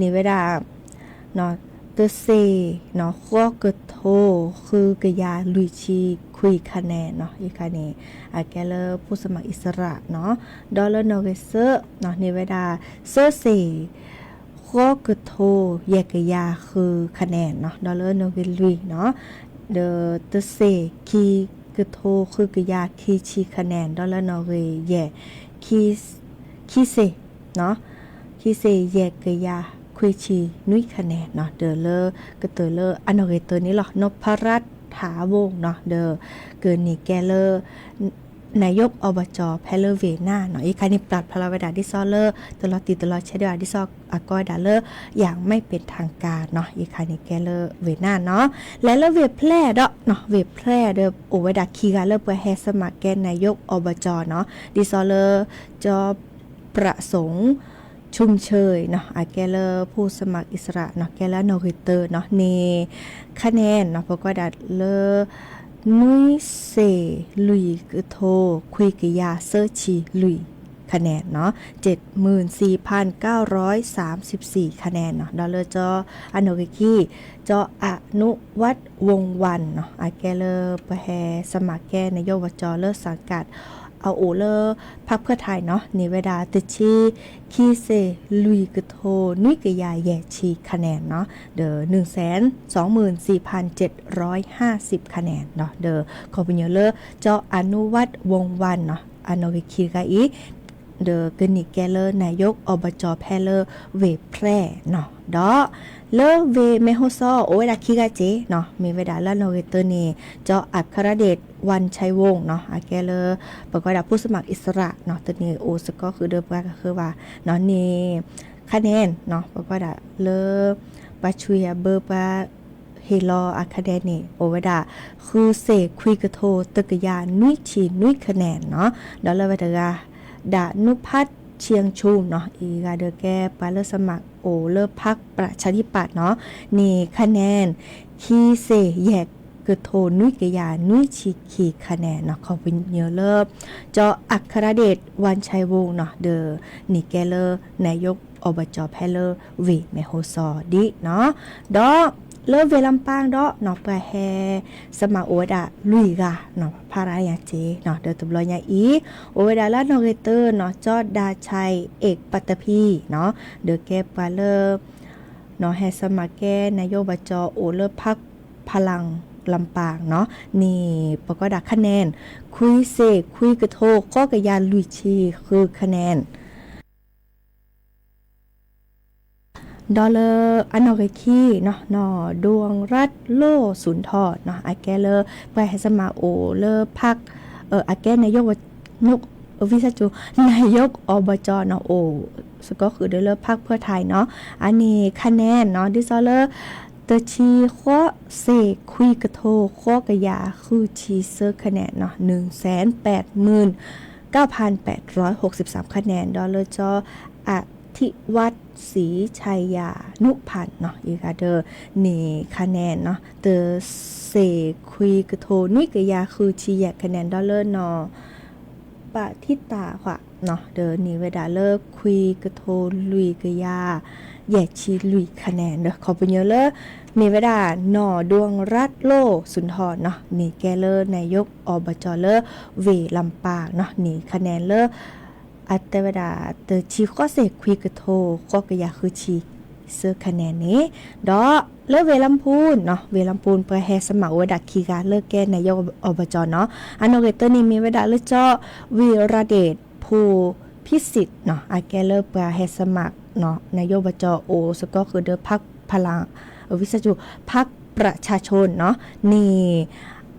နီၤ န့ၢ်ဝဲဒၣ် တစ့ၢ် ဃိးကထိ ဃုကယၤလွံၢ်ဆံခွံ คะแนนနီၤ အံၤခါန့ၣ် အကဲလၢ ผู้สมัครอิสระနီၤ ဒီးလၢနီၣ်ဂံၢ်သၢနီၤ န့ၢ်ဝဲဒၣ် သၢစ့ၢ် ဃိးကထိ ယဲၢ်ကယၤဃု คะแนนနီၤ ဒီးလၢနီၣ်ဂံၢ်လွံၢ်နီၤ ဒီးတစ့ၢ် ခံကထိ ဃုကယၤခံဆံ คะแนน ဒီးလၢနီၣ်ဂံၢ်ယဲၢ် ခံ ခံစ့ၢ် ခံစ့ၢ် ယဲၢ်ကယၤခွံဆံနွံ คะแนน နီၤ ဒီးလၢကတၢၢ်လၢအနီၣ်ဂံၢ်တၢန့ၣ်လီၤ นพรัตน์ ถาวงศ์နီၤ ဒီးကန့ၢ်ကဲလၢ นายกอบจ ဖဲလၢဝ့ၢ်နၢ်နီၤ အံၤခါန့ၣ် ပျၢ်ဖျါလီၤဝဲဒၣ်ဒ်သိးလၢ တလီၤတံၢ်တလီၤဆဲးဒံးဘၣ် ဒ်သိးအကိးဝဲဒၣ်လၢ อย่างไม่เป็นทางการနီၤ အံၤခါန့ၣ်ကဲလၢဝ့ၢ်နၢ်နီၤ လဲၤလၢဝ့ၢ်ဖျဲၣ်ဒီးနီၤ ဝ့ၢ်ဖျဲၣ်ဒီး အိၣ်ဝဲဒၣ်ခံဂၤလၢပှၤဟဲစမးကဲ นายกอบจနီၤ ဒ်သိးလၢ ကၠီ ประสงค์ ชุมเชยနီၤ အကဲလၢ ผู้สมัครอิสระနီၤ ကဲလၢအနီၣ်ဂံၢ်တၢနီၤ န့ၢ် คะแนนနီၤ ပကွၢ်ဒၣ်လၢ နွံစ့ၢ်လွံၢ်ကထိ ခွံကယၤသၢဆံလွံၢ် คะแนนเนาะ เจ็ดหมื่นสี่พันเก้าร้อยสามสิบสี่ คะแนนเนาะ ဒီးလၢကၠီအနီၣ်ဂံၢ်ခံ ကၠီအနုวัฒน์ วงศ์วัน เนาะ အကဲလၢပှၤဟဲ สมัคร ကဲ นายกอบจ လၢ สังกัด အအိၣ်လၢ พรรคเพื่อไทย เนาะ န့ၢ်ဝဲဒၣ် တဆံခံစ့ၢ်လွံၢ်ကထိ နွံကယၤယဲၢ်ဆံ คะแนน เนาะ ဒီး หนึ่งแสนสองหมื่นสี่พันเจ็ดร้อยห้าสิบ คะแนน เนาะ ဒီးခီပညီလၢ ကၠီအနုวัฒน์ วงศ์วัน เนาะ အနီၣ်ဂံၢ်ခံတဂၤအံၤ ဒီးကန့ၢ်ကဲလၢ นายกอบจ ဖဲလၢ ဝ့ၢ်ဖြဲ เนาะ ဒီးလၢဝ့ၢ်မဲၢ်ဟိၣ်စီ အိၣ်ဝဲဒၣ်ခံဂၤစ့ၢ် เนาะ မ့ၢ်ဝဲဒၣ်လၢအနီၣ်ဂံၢ်တၢန့ၣ် ကၠီ อัครเดช วันชัยวงศ์ เนาะ အကဲလၢ ပှၤကိးဝဲဒၣ် ผู้สมัครอิสระ เนาะ တန့ၢ်အိၣ်စ့ၢ်ကီးဃုာ်ဒီးပှၤကဃၢၤဘၣ် เนาะ န့ၢ် คะแนน เนาะ ပှၤကိးဝဲဒၣ်လၢ ပှၤဆွံအဘၢပှၤ ဟ့ၣ်လီၤအ คะแนน န့ၣ် အိၣ်ဝဲဒၣ် ဃုစ့ၢ်ခွံကထိ တကယၤနွံဆံနွံ คะแนน เนาะ ဒီးလၢဝဲတဂၤ ดานุพัฒน์ เชียงชุม เนาะ အံၤတဂၤဒီးကဲပှၤလၢ สมัคร အိၣ်လၢ พรรคประชาธิปัตย์ เนาะ န့ၢ် คะแนน ခံစ့ၢ်ယဲၢ်ကထိ နွံကယၤနွံဆံခံ คะแนน เนาะ ခီပညီလၢ ကၠီ อัครเดช วันชัยวงศ์ เนาะ ဒီးန့ၢ်ကဲလၢ นายกอบจ ဖဲလၢ ဝ့ၢ်မဲၢ်ဟိၣ်စီဒံး เนาะ ဒီးလၢဝ့ၢ်လမ်းပန်းဒီး เนาะ ပှၤဟဲ สมัคร အိၣ်ဝဲဒၣ်လွံၢ်ဂၤ เนาะ ဖးရၤညါစ့ၢ် เนาะ ဒီးတဘျီညါအံၤ အိၣ်ဝဲဒၣ်လၢအနီၣ်ဂံၢ်တၢ เนาะ ကၠီ ดาชัย เอกปัตตภี เนาะ ဒီးကဲပှၤလၢ เนาะ ဟဲ สมัคร ကဲ นายกอบจ အိၣ်လၢ พรรคพลังลำปาง เนาะ န့ၢ် ပှၤကိးဒၣ် คะแนน ခွံစ့ၢ်ခွံကထိ ဃိးကယၤလွံၢ်ဆံဃု คะแนน ဒီးလၢအနီၣ်ဂံၢ်ခံ เนาะ เนาะ ดวงรัตน์ โล่สุนทร เนาะ အကဲလၢ ပှၤဟဲ สมัคร အိၣ်လၢ พรรค အကဲ นายก นายก นายกอบจ เนาะ အိၣ်စ့ၢ်ကီးဃုာ်ဒီးလၢ พรรคเพื่อไทย เนาะ အန့ၢ် คะแนน เนาะ ဒ်သိးလၢ တဆံဃိးစ့ၢ်ခွံကထိ ဃိးကယၤဃုဆံသၢ คะแนน เนาะ หนึ่งแสนแปดหมื่นเก้าพันแปดร้อยหกสิบสาม คะแนน ဒီးလၢကၠီ อธิวัฒน์ ศรีชัยยานุพันธ์ เนาะ အံၤတဂၤဒီးန့ၢ် คะแนน เนาะ တစ့ၢ်ခွံကထိ နွံကယၤဃုဆံယဲၢ် คะแนน ဒီးလၢ เนาะ ပထံတၢ်ဃာ် เนาะ ဒီးန့ၢ်ဝဲဒၣ်လၢ ခွံကထိလွံၢ်ကယၤယဲၢ်ဆံလွံၢ် คะแนน ဒီးခီပညီလၢ မ့ၢ်ဝဲဒၣ် เนาะ ดวงรัตน์ โล่สุนทร เนาะ န့ၢ်ကဲလၢ นายกอบจ လၢ ဝ့ၢ်လမ်းပန်း เนาะ န့ၢ် คะแนน လၢ အတဲဝဲဒၣ် တဆံဃိးစ့ၢ်ခွံကထိ ဃိးကယၤဃုဆံသၢ คะแนน န့ၣ် ဒီးလၢဝ့ၢ်လမ်းပူၤ เนาะ ဝ့ၢ်လမ်းပူၤ ပှၤဟဲ สมัคร အိၣ်ဝဲဒၣ်ခံဂၤလၢကဲ นายกอบจ เนาะ အနီၣ်ဂံၢ်တၢန့ၣ် မ့ၢ်ဝဲဒၣ်လၢကၠီ วีระเดช พงษ์พิสิทธิ์ เนาะ အကဲလၢပှၤဟဲ สมัคร เนาะ นายกอบจ အိၣ်စ့ၢ်ကီးဃုာ်ဒီး พรรคพลัง เอ่อ ไม่ใช่ พรรคประชาชน เนาะ န့ၢ်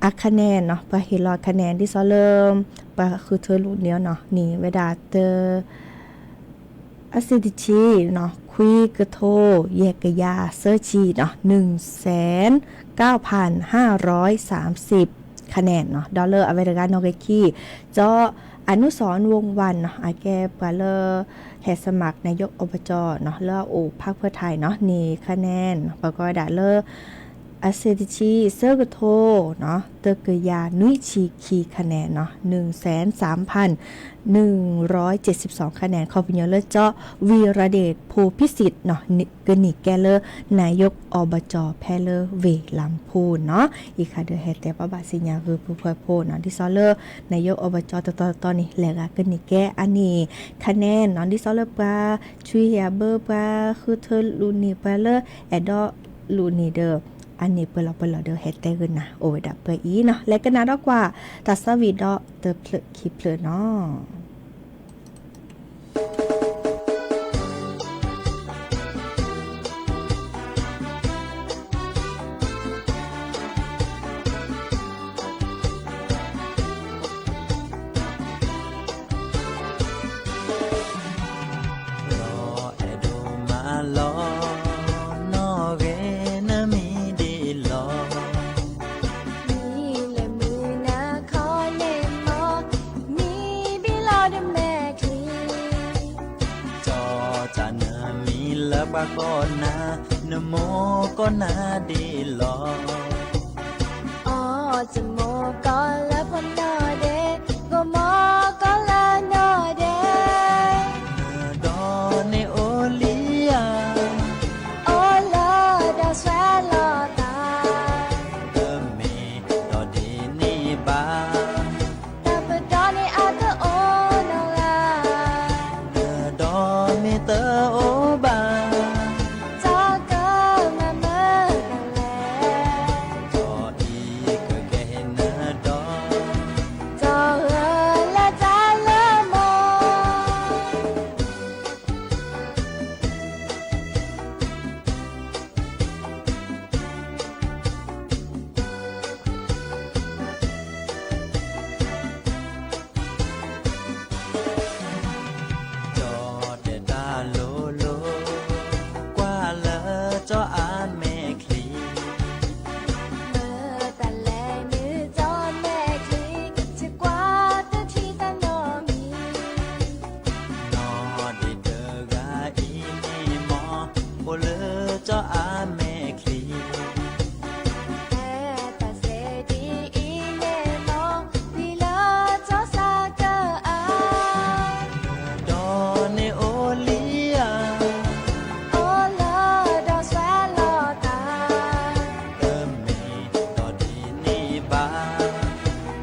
အ คะแนน เนาะ ပှၤဟ့ၣ်လီၤ คะแนน ဒ်သိးလၢ ပှၤဃုထၢလူၤန့ၢ်အီၤ เนาะ န့ၢ်ဝဲဒၣ်တ အစ့ၢ်တဆံ เนาะ ခွံကထိ ယဲၢ်ကယၤသၢဆံ เนาะ หนึ่งแสนเก้าพันห้าร้อยสามสิบ คะแนน เนาะ ဒီးလၢအဝဲတဂၤနီၣ်ဂံၢ်ခံ ကၠီ อนุสรณ์ วงศ์วัน เนาะ အကဲပှၤလၢ ဟဲ สมัคร นายกอบจ เนาะ လၢအအိၣ် พรรคเพื่อไทย เนาะ န့ၢ် คะแนน ပှၤကိးဝဲဒၣ်လၢ အစ့ၢ်တဆံ သၢကထိ เนาะ တကယၤနွံဆံခံ คะแนน เนาะ หนึ่งแสนสามพันหนึ่งร้อยเจ็ดสิบสอง คะแนน ခီပညီလၢကၠီ วีระเดช พงษ์พิสิทธิ์ เนาะ ကန့ၢ်ကဲလၢ นายกอบจ ဖဲလၢဝ့ၢ်လမ်းပူၤ เนาะ အံၤခါဒီးဟဲတဲပှၤဘၣ်စံၣ်ညါဂုာ်ပှၤဖှီၣ်ဖိ เนาะ ဒ်သိးလၢ นายกอบจ တတီၤတတီၤန့ၣ် လဲၤဂၤကန့ၢ်ကဲ အန့ၢ် คะแนน เนาะ ဒ်သိးလၢပှၤဆွံအဘၢ ပှၤဃုထၢလူၤန့ၢ် ပှၤလၢအဲၣ်ဒိးလူၤန့ၢ်ဒီး အန့ၢ်ပှဲၤလီၤပှဲၤလီၤဒီး ဟဲတဲဂ့ၤနၤ အိၣ်ဝဲဒၣ်ပှဲၤအံၤ เนาะ လဲၤကနၣ်ဒီးကွၢ် တၢ်သးဝံၣ်ဒီးတဖျၢၣ်ခံဖျၢၣ် เนาะ. လီၤအဲၣ်ဒိးမၤလီၤ နီၣ်ဂံၢ်နမံၤဒ်အံၤလီၤ. မံၤလၢမုၢ်နၤခီလဲၣ်မီၤ, မံၤဘံလီၤတမဲာ်ချံ. ကၠီတၢ်နမံၤလၢပှၤကိးနၤ, နမိၢ်ကိးနၤဒ်အံၤလီၤ. အီၣ်တမိၢ်ကိးလၢဖိနီၢ်ဒဲး, ကိးမိၢ်ကိးလၢနီၢ်ဒဲး. တအိၣ်ဘၣ်, စီၤကမၤမၢကလဲၣ်, စီၤအံၤကကဲဟ့ၣ်နၤဒီး, စီၤဂၢၤလၢတၢ်လၢမီၢ် ကၠီတဲတၢ်လိၤလိၤ, ကွၢ်လၢကၠီအမဲာ်ချံ, မတၤလဲၣ်နုၢ်ကၠီမဲာ်ချံ, ကဆ့ကွၢ်တထံၣ်တၢ်နီတမံၤ, နီၢ်ဒ့တဂၤအံၤန့ၣ်မီၢ်, အိၣ်လၢကၠီအမဲာ်ချံ ဟဲတၢ်စဲဒ်အံၤန့ၣ်မီၢ်, ပျံၤလၢကၠီစးကၢအါ, ဒီးန့ၣ်အိၣ်လံဧါ, အိၣ်လၢဒီးဆှၢလီၤတၢ်, တမ့ၢ်ဒီးဒ်န့ၣ်ဘၣ်,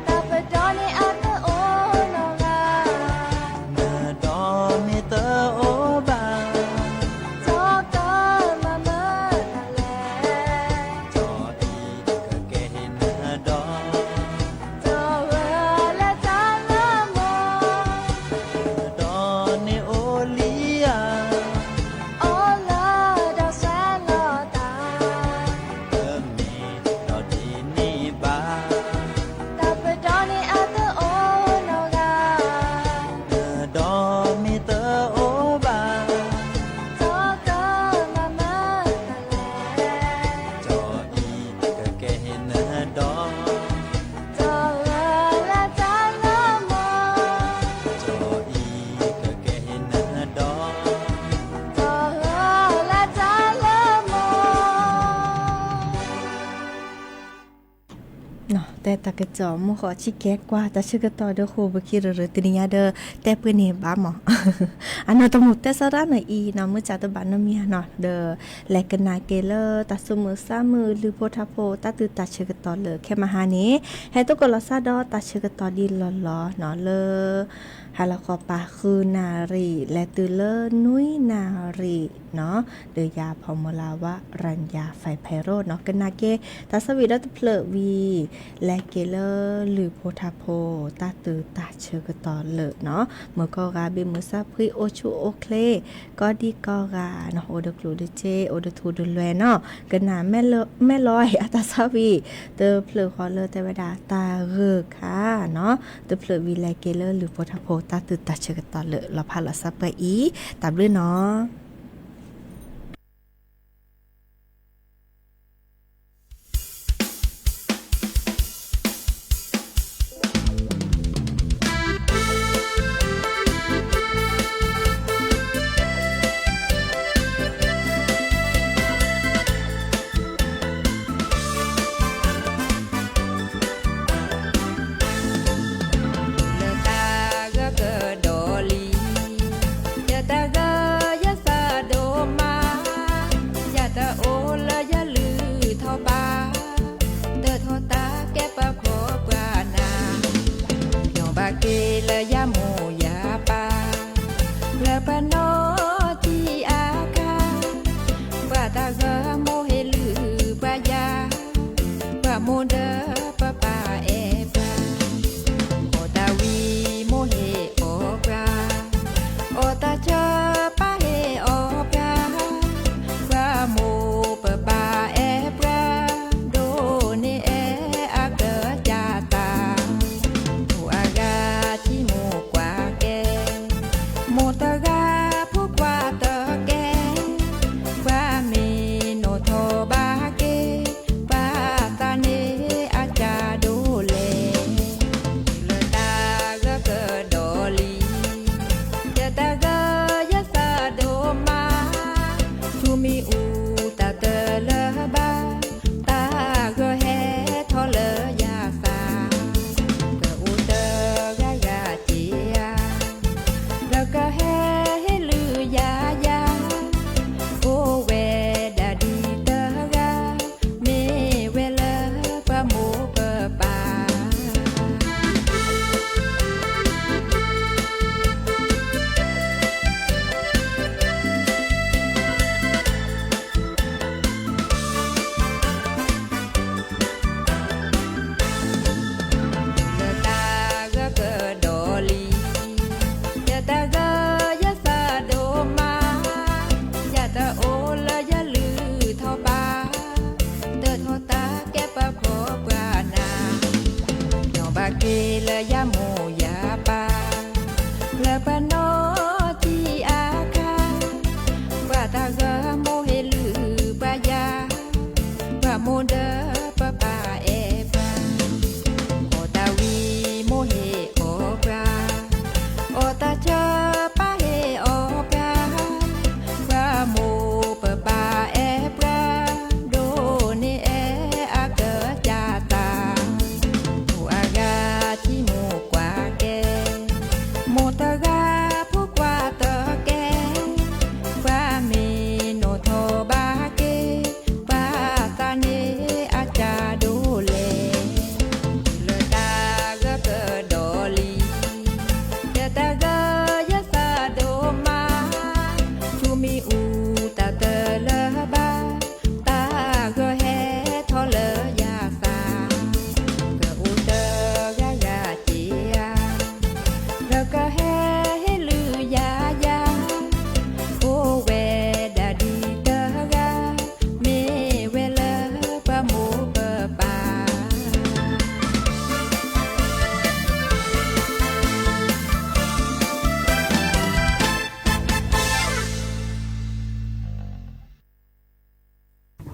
တၢ်ပဒီန့ၣ်အတအိၣ်နီတဂၤ, နဒီးမ့ၢ်တအိၣ်ဘၣ်, စီၤကမၤမၢတၢ်လဲၣ်, စီၤအံၤကကဲဟ့ၣ်နၤဒီး, စီၤဂၢၤလၢတၢ်လၢမီၢ်, ဒီးန့ၣ်အိၣ်လံဧါ, အိၣ်လၢဒီးဆှၢလီၤတၢ်, တမ့ၢ်ဒီးဒ်န့ၣ်ဘၣ်, တၢ်ပဒီန့ၣ်အတအိၣ်နီတဂၤ, နဒီးမ့ၢ်တအိၣ်ဘၣ်, စီၤကမၤမၢတၢ်လဲၣ်, စီၤအံၤကကဲဟ့ၣ်နၤဒီး, စီၤဂၢၤလၢတၢ်လၢမီၢ်, စီၤအံၤကကဲဟ့ၣ်နၤဒီး, စီၤဂၢၤလၢတၢ်လၢမီၢ် တဲတၢ်ကစီၣ်မုၢ်ဃီၤဆံးကဲကွၢ် တၢ်ဆၢကတီၢ်ဒီးဃိာ်ပခံရၢရၢ တနံၤညါဒီး တဲပှဲၤန့ၣ်ဘၣ်မး, အနီၢ်တမုာ်တဲစီတၢ်နီၤအံၤနီၤ မုၢ်ဆါတဘၣ်နီတမံၤဧါနီၤ ဒီးလဲၤကနၣ်က့ၤလၢတၢ်ဆိကမိၣ်သးမုာ် လုၢ်ဖိထါဖိတၢ်သုးတၢ်ဆၢကတီၢ်လၢာ် ခဲမဟါန့ၣ် ဟဲသကိးလီၤစၢ်ဒီးတၢ်ဆၢကတီၢ်ဒ်လီၢ်လီၢ်နီၤ လၢ ဟါလီၤဃီၤပၤဃုနၣ်ရံၣ် လဲၤတုၤလၢနွံနၣ်ရံၣ်နီၤ ဒီးယၤဖီမုၢ်လၢ်ဝါ ရၣ်ယၤ ဖဲဖဲရိၣ်နီၤ ကနၣ်က့ၤ တၢ်ဆၢဝံၤဒီးတဖျၢၣ်ဝံၤ လဲၤက့ၤလၢလုၢ်ဖိထါဖိ တၢ်သုးတၢ်ဆၢကတီၢ်လၢာ်နီၤ မုၢ်ကိးဂၤ ဘ့ၣ်မုၢ်စၢ်ဖှံ အိၣ်ဆူၣ်အိၣ်ချ့ ကိးဒံကိးဂၤနီၤ အိၣ်ဒီးကျိၣ်ဒီးစ့ အိၣ်ဒီးထူဒီးလွဲၢ်နီၤ ကနၣ်မဲာ်လီၤအတၢ်ဆၢဝံၤ တဖျၢၣ်ဃီလၢတဲဝဲဒၣ်တၢ်ဂၢၢ်ခါနီၤ တဖျၢၣ်ဝံၤလဲၤက့ၤလၢလုၢ်ဖိထါဖိ တၢ်သုးတၢ်ဆၢကတီၢ်လၢာ် လီၤဖးလီၤစၢ်ပှဲၤအံၤ တၢ်ဘျုးနီၤ.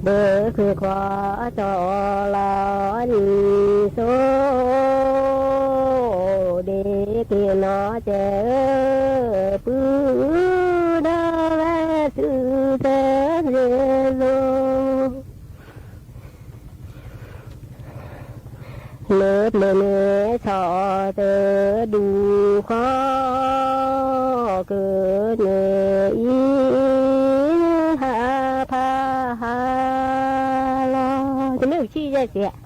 ဘုဃ့ခွါကၠီလီၤနံၤစိၤ, ဒ့က့ၤနီၢ်ကဲးဧၢ, ပုၢ်ဒီးဝဲၢ်သုတစ့ၢ်လိၤ လၢပျၢၤန့ၣ်ဆီတဒူၣ်ဃီ, ကန့ၢ်အံၤ ဟးဖးဟးလီၤ, တမ့ၢ်ဆံယဲၢ်စ့ၢ်,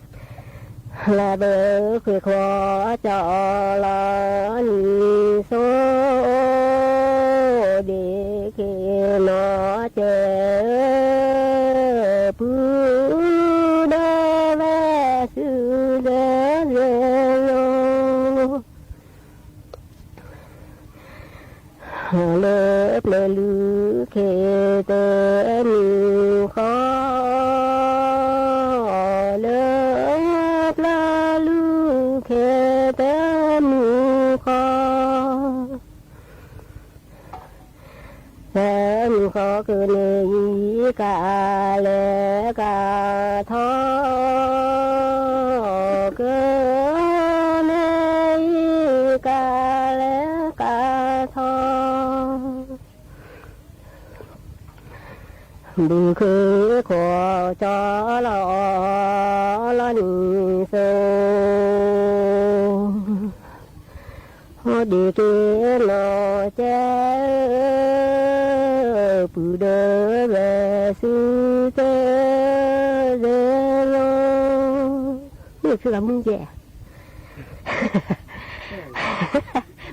လၢဘုဃ့ခွါကၠီလီၤနံၤစိၤ, ဒ့က့ၤနီၢ်ကဲးဧၢ, ပုၢ်ဒီးဝဲၢ်သုတစ့ၢ်လိၤ လၢပျၢၤလုၢ်ခ့တမုၢ်ဃီ, လၢပျၢၤလုၢ်ခ့တမုၢ်ဃီ, တမုၢ်ဃီကန့ၢ်အံၤကလဲၤကထီၣ်, ကန့ၢ်အံၤကလဲၤကထီၣ် ဘုဃ့ခွါကၠီလီၤ လီၤနံၤစိၤ, ဒ့က့ၤနီၢ်ကဲးဧၢ, ပုၢ်ဒီးဝဲၢ်သုတစ့ၢ်လိၤ, မ့ၢ်ဖုဂၤမူကဲး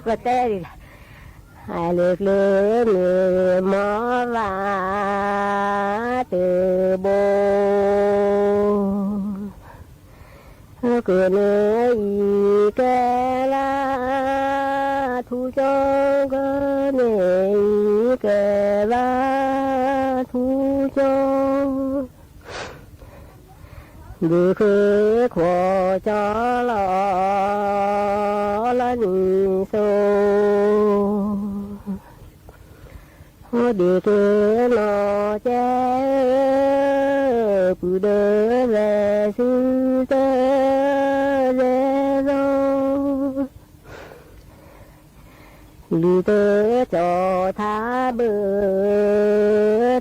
ပတဲဒ်လဲၣ်, လၢပျၢၤန့ၣ်မီၢ်ဘၣ်တဘိ, ကန့ၢ်အံၤကဲလၢထူကၠီ, ကန့ၢ်အံၤကဲလၢထူကၠီ ဘုဃ့ခွါကၠီလီၤ လီၤနံၤစိၤ, ဒ့က့ၤနီၢ်ကဲးဧၢ, ပုၢ်ဒီးဝဲၢ်သုတစ့ၢ်လိၤ လုၢ်တကၠီထါဘၢ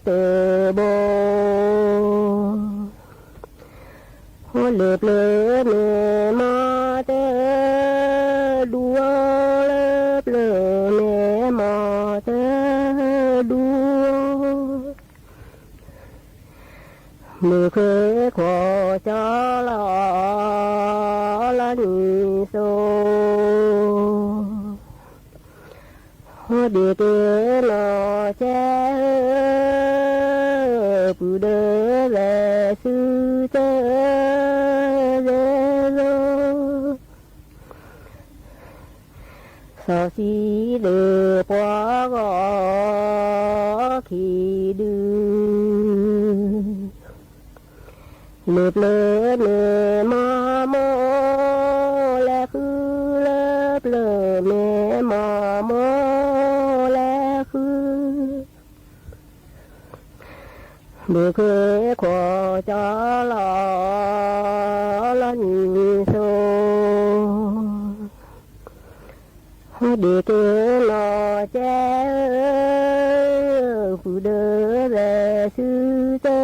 တဘိ, လၢပျၢၤန့ၣ်မီၢ်တဒူၣ်, လၢပျၢၤန့ၣ်မီၢ်တဒူၣ် ဘုဃ့ခွါကၠီလီၤ လီၤနံၤစိၤ, ဒ့က့ၤနီၢ်ကဲးဧၢ, ပုၢ်ဒီးဝဲၢ်သုတစ့ၢ်လိၤ စီၤစံလၢပှၤဂီၢ်ခံဒု, လၢပျၢၤန့ၣ်မီၢ်မိၢ်လဲၤဃု, လၢပျၢၤန့ၣ်မီၢ်မိၢ်လဲၤဃု ဘုဃ့ခွါကၠီလီၤ လီၤနံၤစိၤ, ဒ့က့ၤနီၢ်ကဲးဧၢ, ပုၢ်ဒီးဝဲၢ်သုတစ့ၢ်လိၤ ချုးနဲထီၣ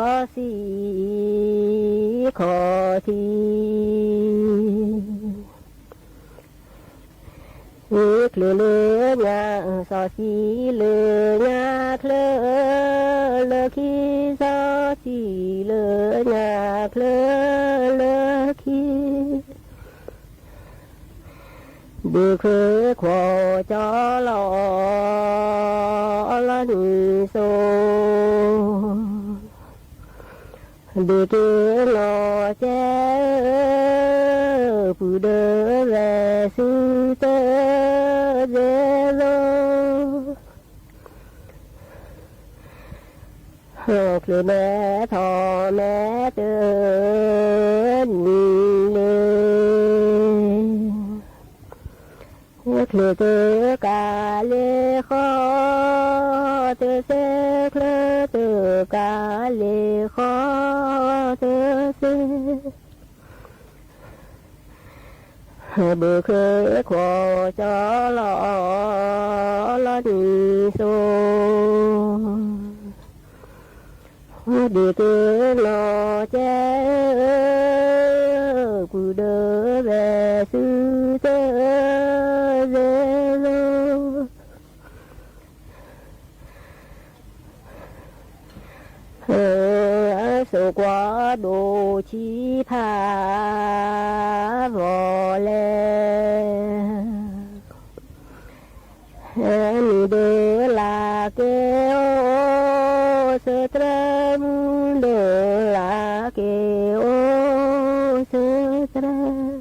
်စီၤစံခီၣ်ထံး, ချုးလၢညါစီၤစံလၢညါချၢ, လၢခံစီၤစံလၢညါချၢလၢခံ ဘုဃ့ခွါကၠီလီၤ လီၤနံၤစိၤ, ဒ့က့ၤနီၢ်ကဲးဧၢ, ပုၢ်ဒီးဝဲၢ်သုတစ့ၢ်လိၤ ချုးနဲထီၣ်မဲာ်တနံၤလံ, ချၢၣ်တကးလ့ၢ်ဃီ, တစဲးချၢၣ်တကးလ့ၢ်ဃီ, တစဲး ဘုၣ်ဃ့ခွီၣ်ကၠီလီၤ, လီၤနံၤစိၤ, ဒ့ၣ်က့ၤနီၢ်ကဲ, ပုၢ်ဒၢဝဲၢ်စုတစဲးစိၤ စိာ်ကွၢ်ဒိၣ်ဆံးဖးဂီၤလဲၣ်, မုၢ်ဒၢလၢက့ၤအိၣ်ဆၢတြၢ, မုၢ်ဒၢလၢက့ၤအိၣ်ဆၢတြၢ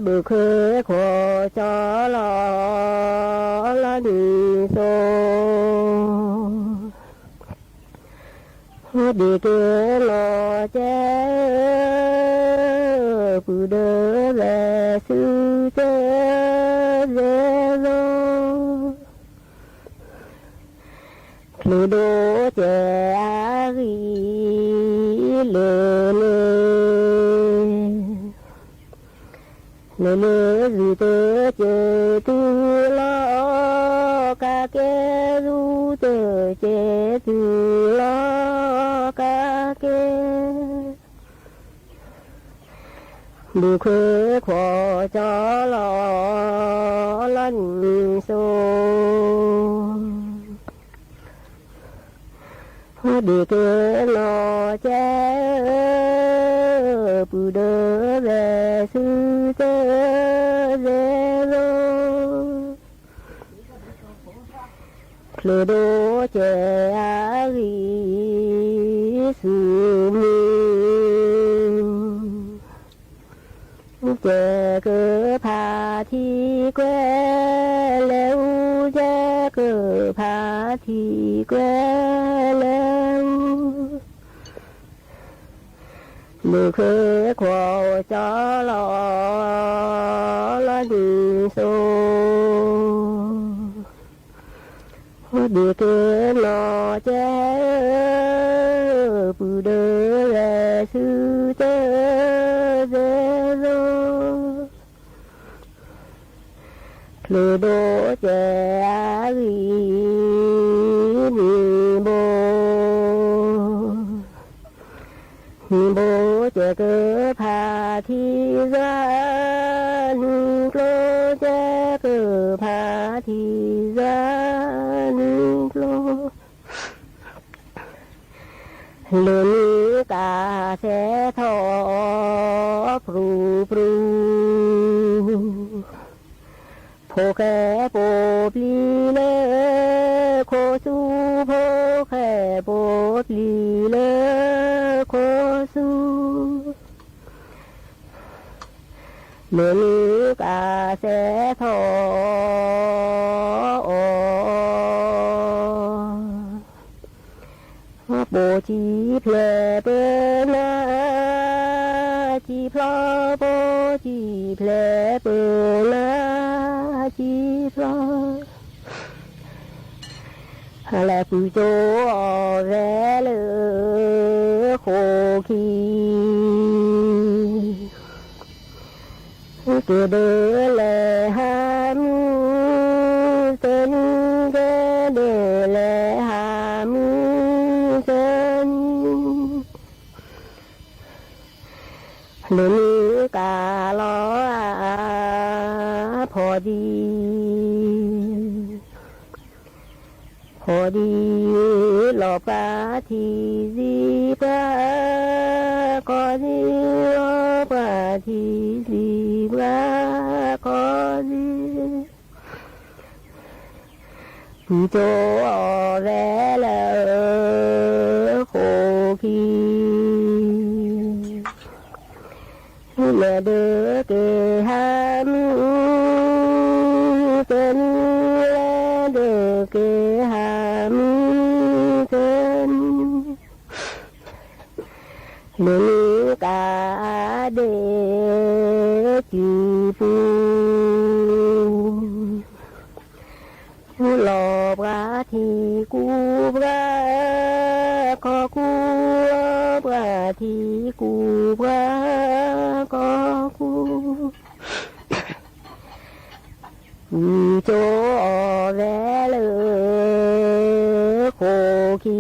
ဘုၣ်ဃ့ခွီၣ်ကၠီလီၤ, လီၤနံၤစိၤ, ဒ့ၣ်က့ၤနီၢ်ကဲ, ပုၢ်ဒၢဝဲၢ်စုတစဲးစိၤ ချၢၣ်ဒိၣ်ကဲအဂံၢ်လၢာ်န့ၣ်, လၢာ်လၢာ်ဂုၢ်တကဲတုၤလီၤကးကဲ, ဂုၢ်တကဲတုၤလီၤကးကဲ ဘုၣ်ဃ့ခွီၣ်ကၠီလီၤ, လီၤနံၤစိၤ, ဒ့ၣ်က့ၤနီၢ်ကဲ, ပုၢ်ဒၢဝဲၢ်စုတစဲးစိၤ ချၢၣ်ဒိၣ်ကဲအဂံၢ်ဆူမုၢ်, ကဲကဖးထံကွဲလဲၣ်အူ, ကဲကဖးထံကွဲလဲၣ်အူ ဘုၣ်ဃ့ခွီၣ်ကၠီလီၤ, လီၤနံၤစိၤ, ဒ့ၣ်က့ၤနီၢ်ကဲ, ပုၢ်ဒၢဝဲၢ်စုတစဲးစိၤ ချၢၣ်ဒိၣ်ကဲအဂံၢ်မံၤဘိ, မံၤဘိကဲကဖးထံယွၤ, နံၤကျိကဲကဖးထံယွၤ, နံၤကျိ လၢနံၤကးစဲးထီၣ်ပြူၤပြူၤ, ဖိၣ်ဃဲပိာ်ပျံၤလၢခိၣ်ဆူ, ဖိၣ်ဃဲပိာ်ပျံၤလၢခိၣ်ဆူ လၢနံၤကးစဲးထီၣ်အီၤ, ပိာ်စံၣ်ဖျဲးပၢနၤစံၣ်ဖျီ, ပိာ်စံၣ်ဖျဲးပၢနၤစံၣ်ဖျီ လဲၤပူၤကၠိအီၤဝဲလၢဃိာ်ခံ, ကဲဒၢလဲၤဟးမုၢ်တနံၤ, ကဲဒၢလဲၤဟးမုၢ်တနံၤ လၢနံၤကးလီၤအါဖီဒံ, ဖီဒံလီၤပှၤထံၣ်စံးပှၤကီၢ်ဒံ, လီၤပှၤထံၣ်စံးပှၤကီၢ်ဒံ ပူၤကၠိအီၤဝဲလၢဃိာ်ခံ, လဲၤဒၢက့ၤဟးမုၢ်တနံၤ, လဲၤဒၢက့ၤဟးမုၢ်တနံၤ လၢနံၤ တၢ်ဒဲးစုပူၤ လီၤပှၤထံကူပှၤကီၢ်ကူ, ပှၤထံကူပှၤကီၢ်ကူ, ကူကၠိအီၤဝဲလၢဃိာ်ခံ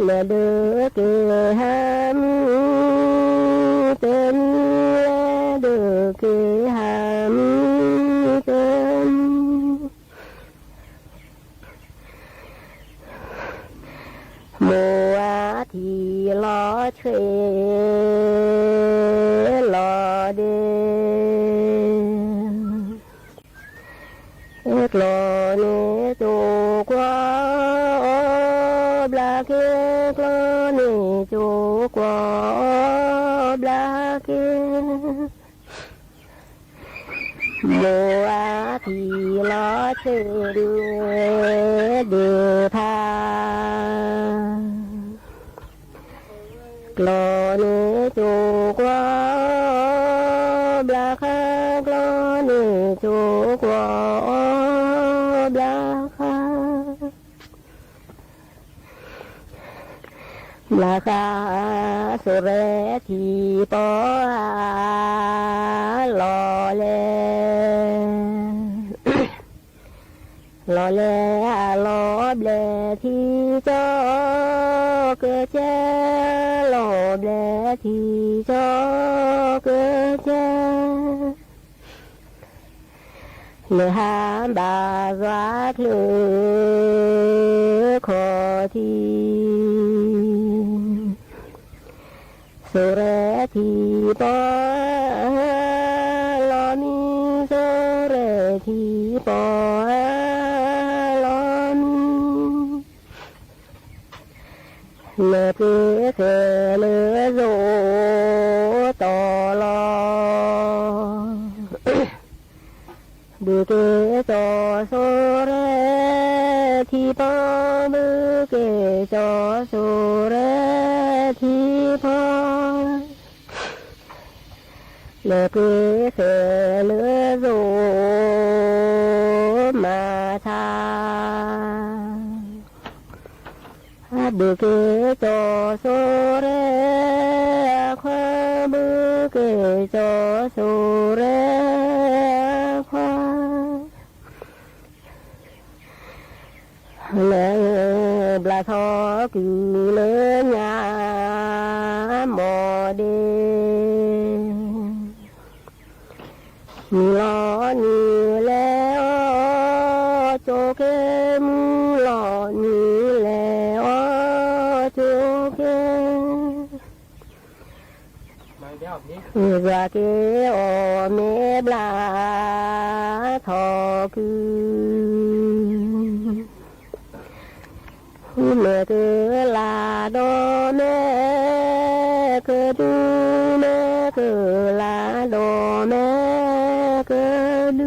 လဲၤဒုးက့ၤဟးမုၢ်တနံၤ, လဲၤဒုးက့ၤဟးမုၢ်တနံၤ, မိၢ်အထံၣ်လီၤထွဲလီၤဒဲး ကျီန့ၢ်ကၠိကွီၢ်အီၤဘျါက့ၤ, ကျီန့ၢ်ကၠိကွီၢ်အီၤဘျါက့ၤ, မိၢ်အထံၣ်လီၤထွဲဒဲးဖး ကျီန့ၢ်ကၠိကွီၢ်အီၤဘျါဃါ, ကျီန့ၢ်ကၠိကွီၢ်အီၤဘျါဃါ, ဘျါဃါ စိၤရဲထံပီၤဧါ လီၤလဲၤ လီၤလဲၤအလီၤဘျဲၣ်ထံကၠီကဲကဲ, လီၤဘျဲၣ်ထံကၠီကဲကဲ, လဲၤဟးဘၣ်ယွၤချၢခီၣ်ထံး စိၤရဲထံပီၤလီၤမံ, စိၤရဲထံပီၤလီၤမံ, လဲၤပှ့ၤဃဲၤလၢယိၤတီၤလီၤ ဘုက့ၤကၠီစိၤရဲထံပီၤ, ဘုက့ၤကၠီစိၤရဲထံပီၤ, လဲၤပှ့ၤဃဲၤလၢယိၤမၤဆါ ဘုက့ၤကၠီစိၤရဲအခွါ, ဘုက့ၤကၠီစိၤရဲအခွါ, လဲၤဘျါထီၣ်ကုၢ်လၢညါမီၢ်ဒ့ မုၢ်လီၤနုာ်လဲၤအီၤကၠိက့ၤ, မုၢ်လီၤနုာ်လဲၤအီၤကၠိက့ၤ, ယွၤက့ၤအီၤမ့ၢ်ဘျါထီၣ်ကုၢ် မ့ၢ်ကလၤဒီးမ့ၢ်ကဒု, မ့ၢ်ကလၤဒီးမ့ၢ်ကဒု,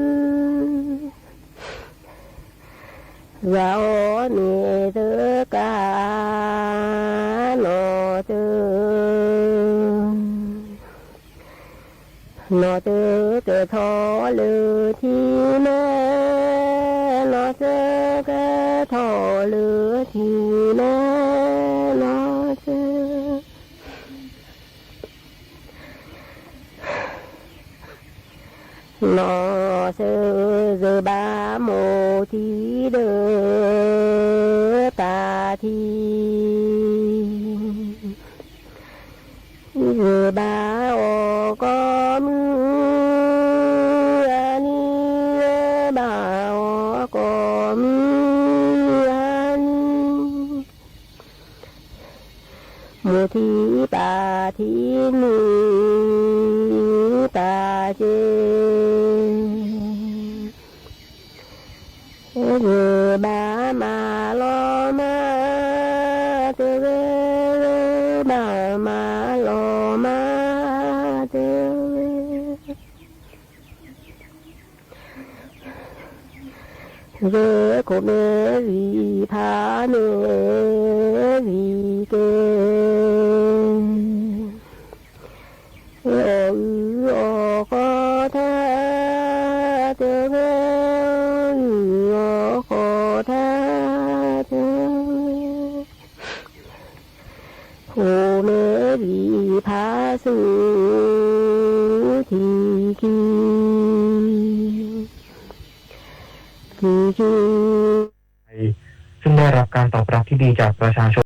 ယွၤအီၤမ့ၢ်တကးနီၢ်တ နီၢ်တကဲထီၣ်လၢထံမဲ, နီၢ်တကဲထီၣ်လၢထံမဲနီၢ်တ နီၢ်စၢၤ ယဘၣ်မိၢ်ထံဒီးပၢ်ထံ ယဘၣ်အီၤကိးမုၢ်အနံၤ, ယဘၣ်အီၤကိးမုၢ်အနံၤ, မိၢ်ထံပၢ်ထံမုၢ်ပၢ်စ့ ယဘၣ်မၤလီၤမၢ်တဂ့ၤ, ယဘၣ်မၤလီၤမၢ်တဂ့ၤ, ဂ့ၤခိၣ်မ့ၢ်ဝံၤ ဖးမ့ၢ်ဝံၤ ကဲ အီၣ်အုၣ်အီၣ်ဃီထါတဂ့ၤ, အီၣ်ဃီထါတဂ့ၤ, အိၣ်လၢလံာ်ဖးဆူထံခံ, ထံခံ ซึ่งได้รับการตอบรับที่ดีจากประชาชน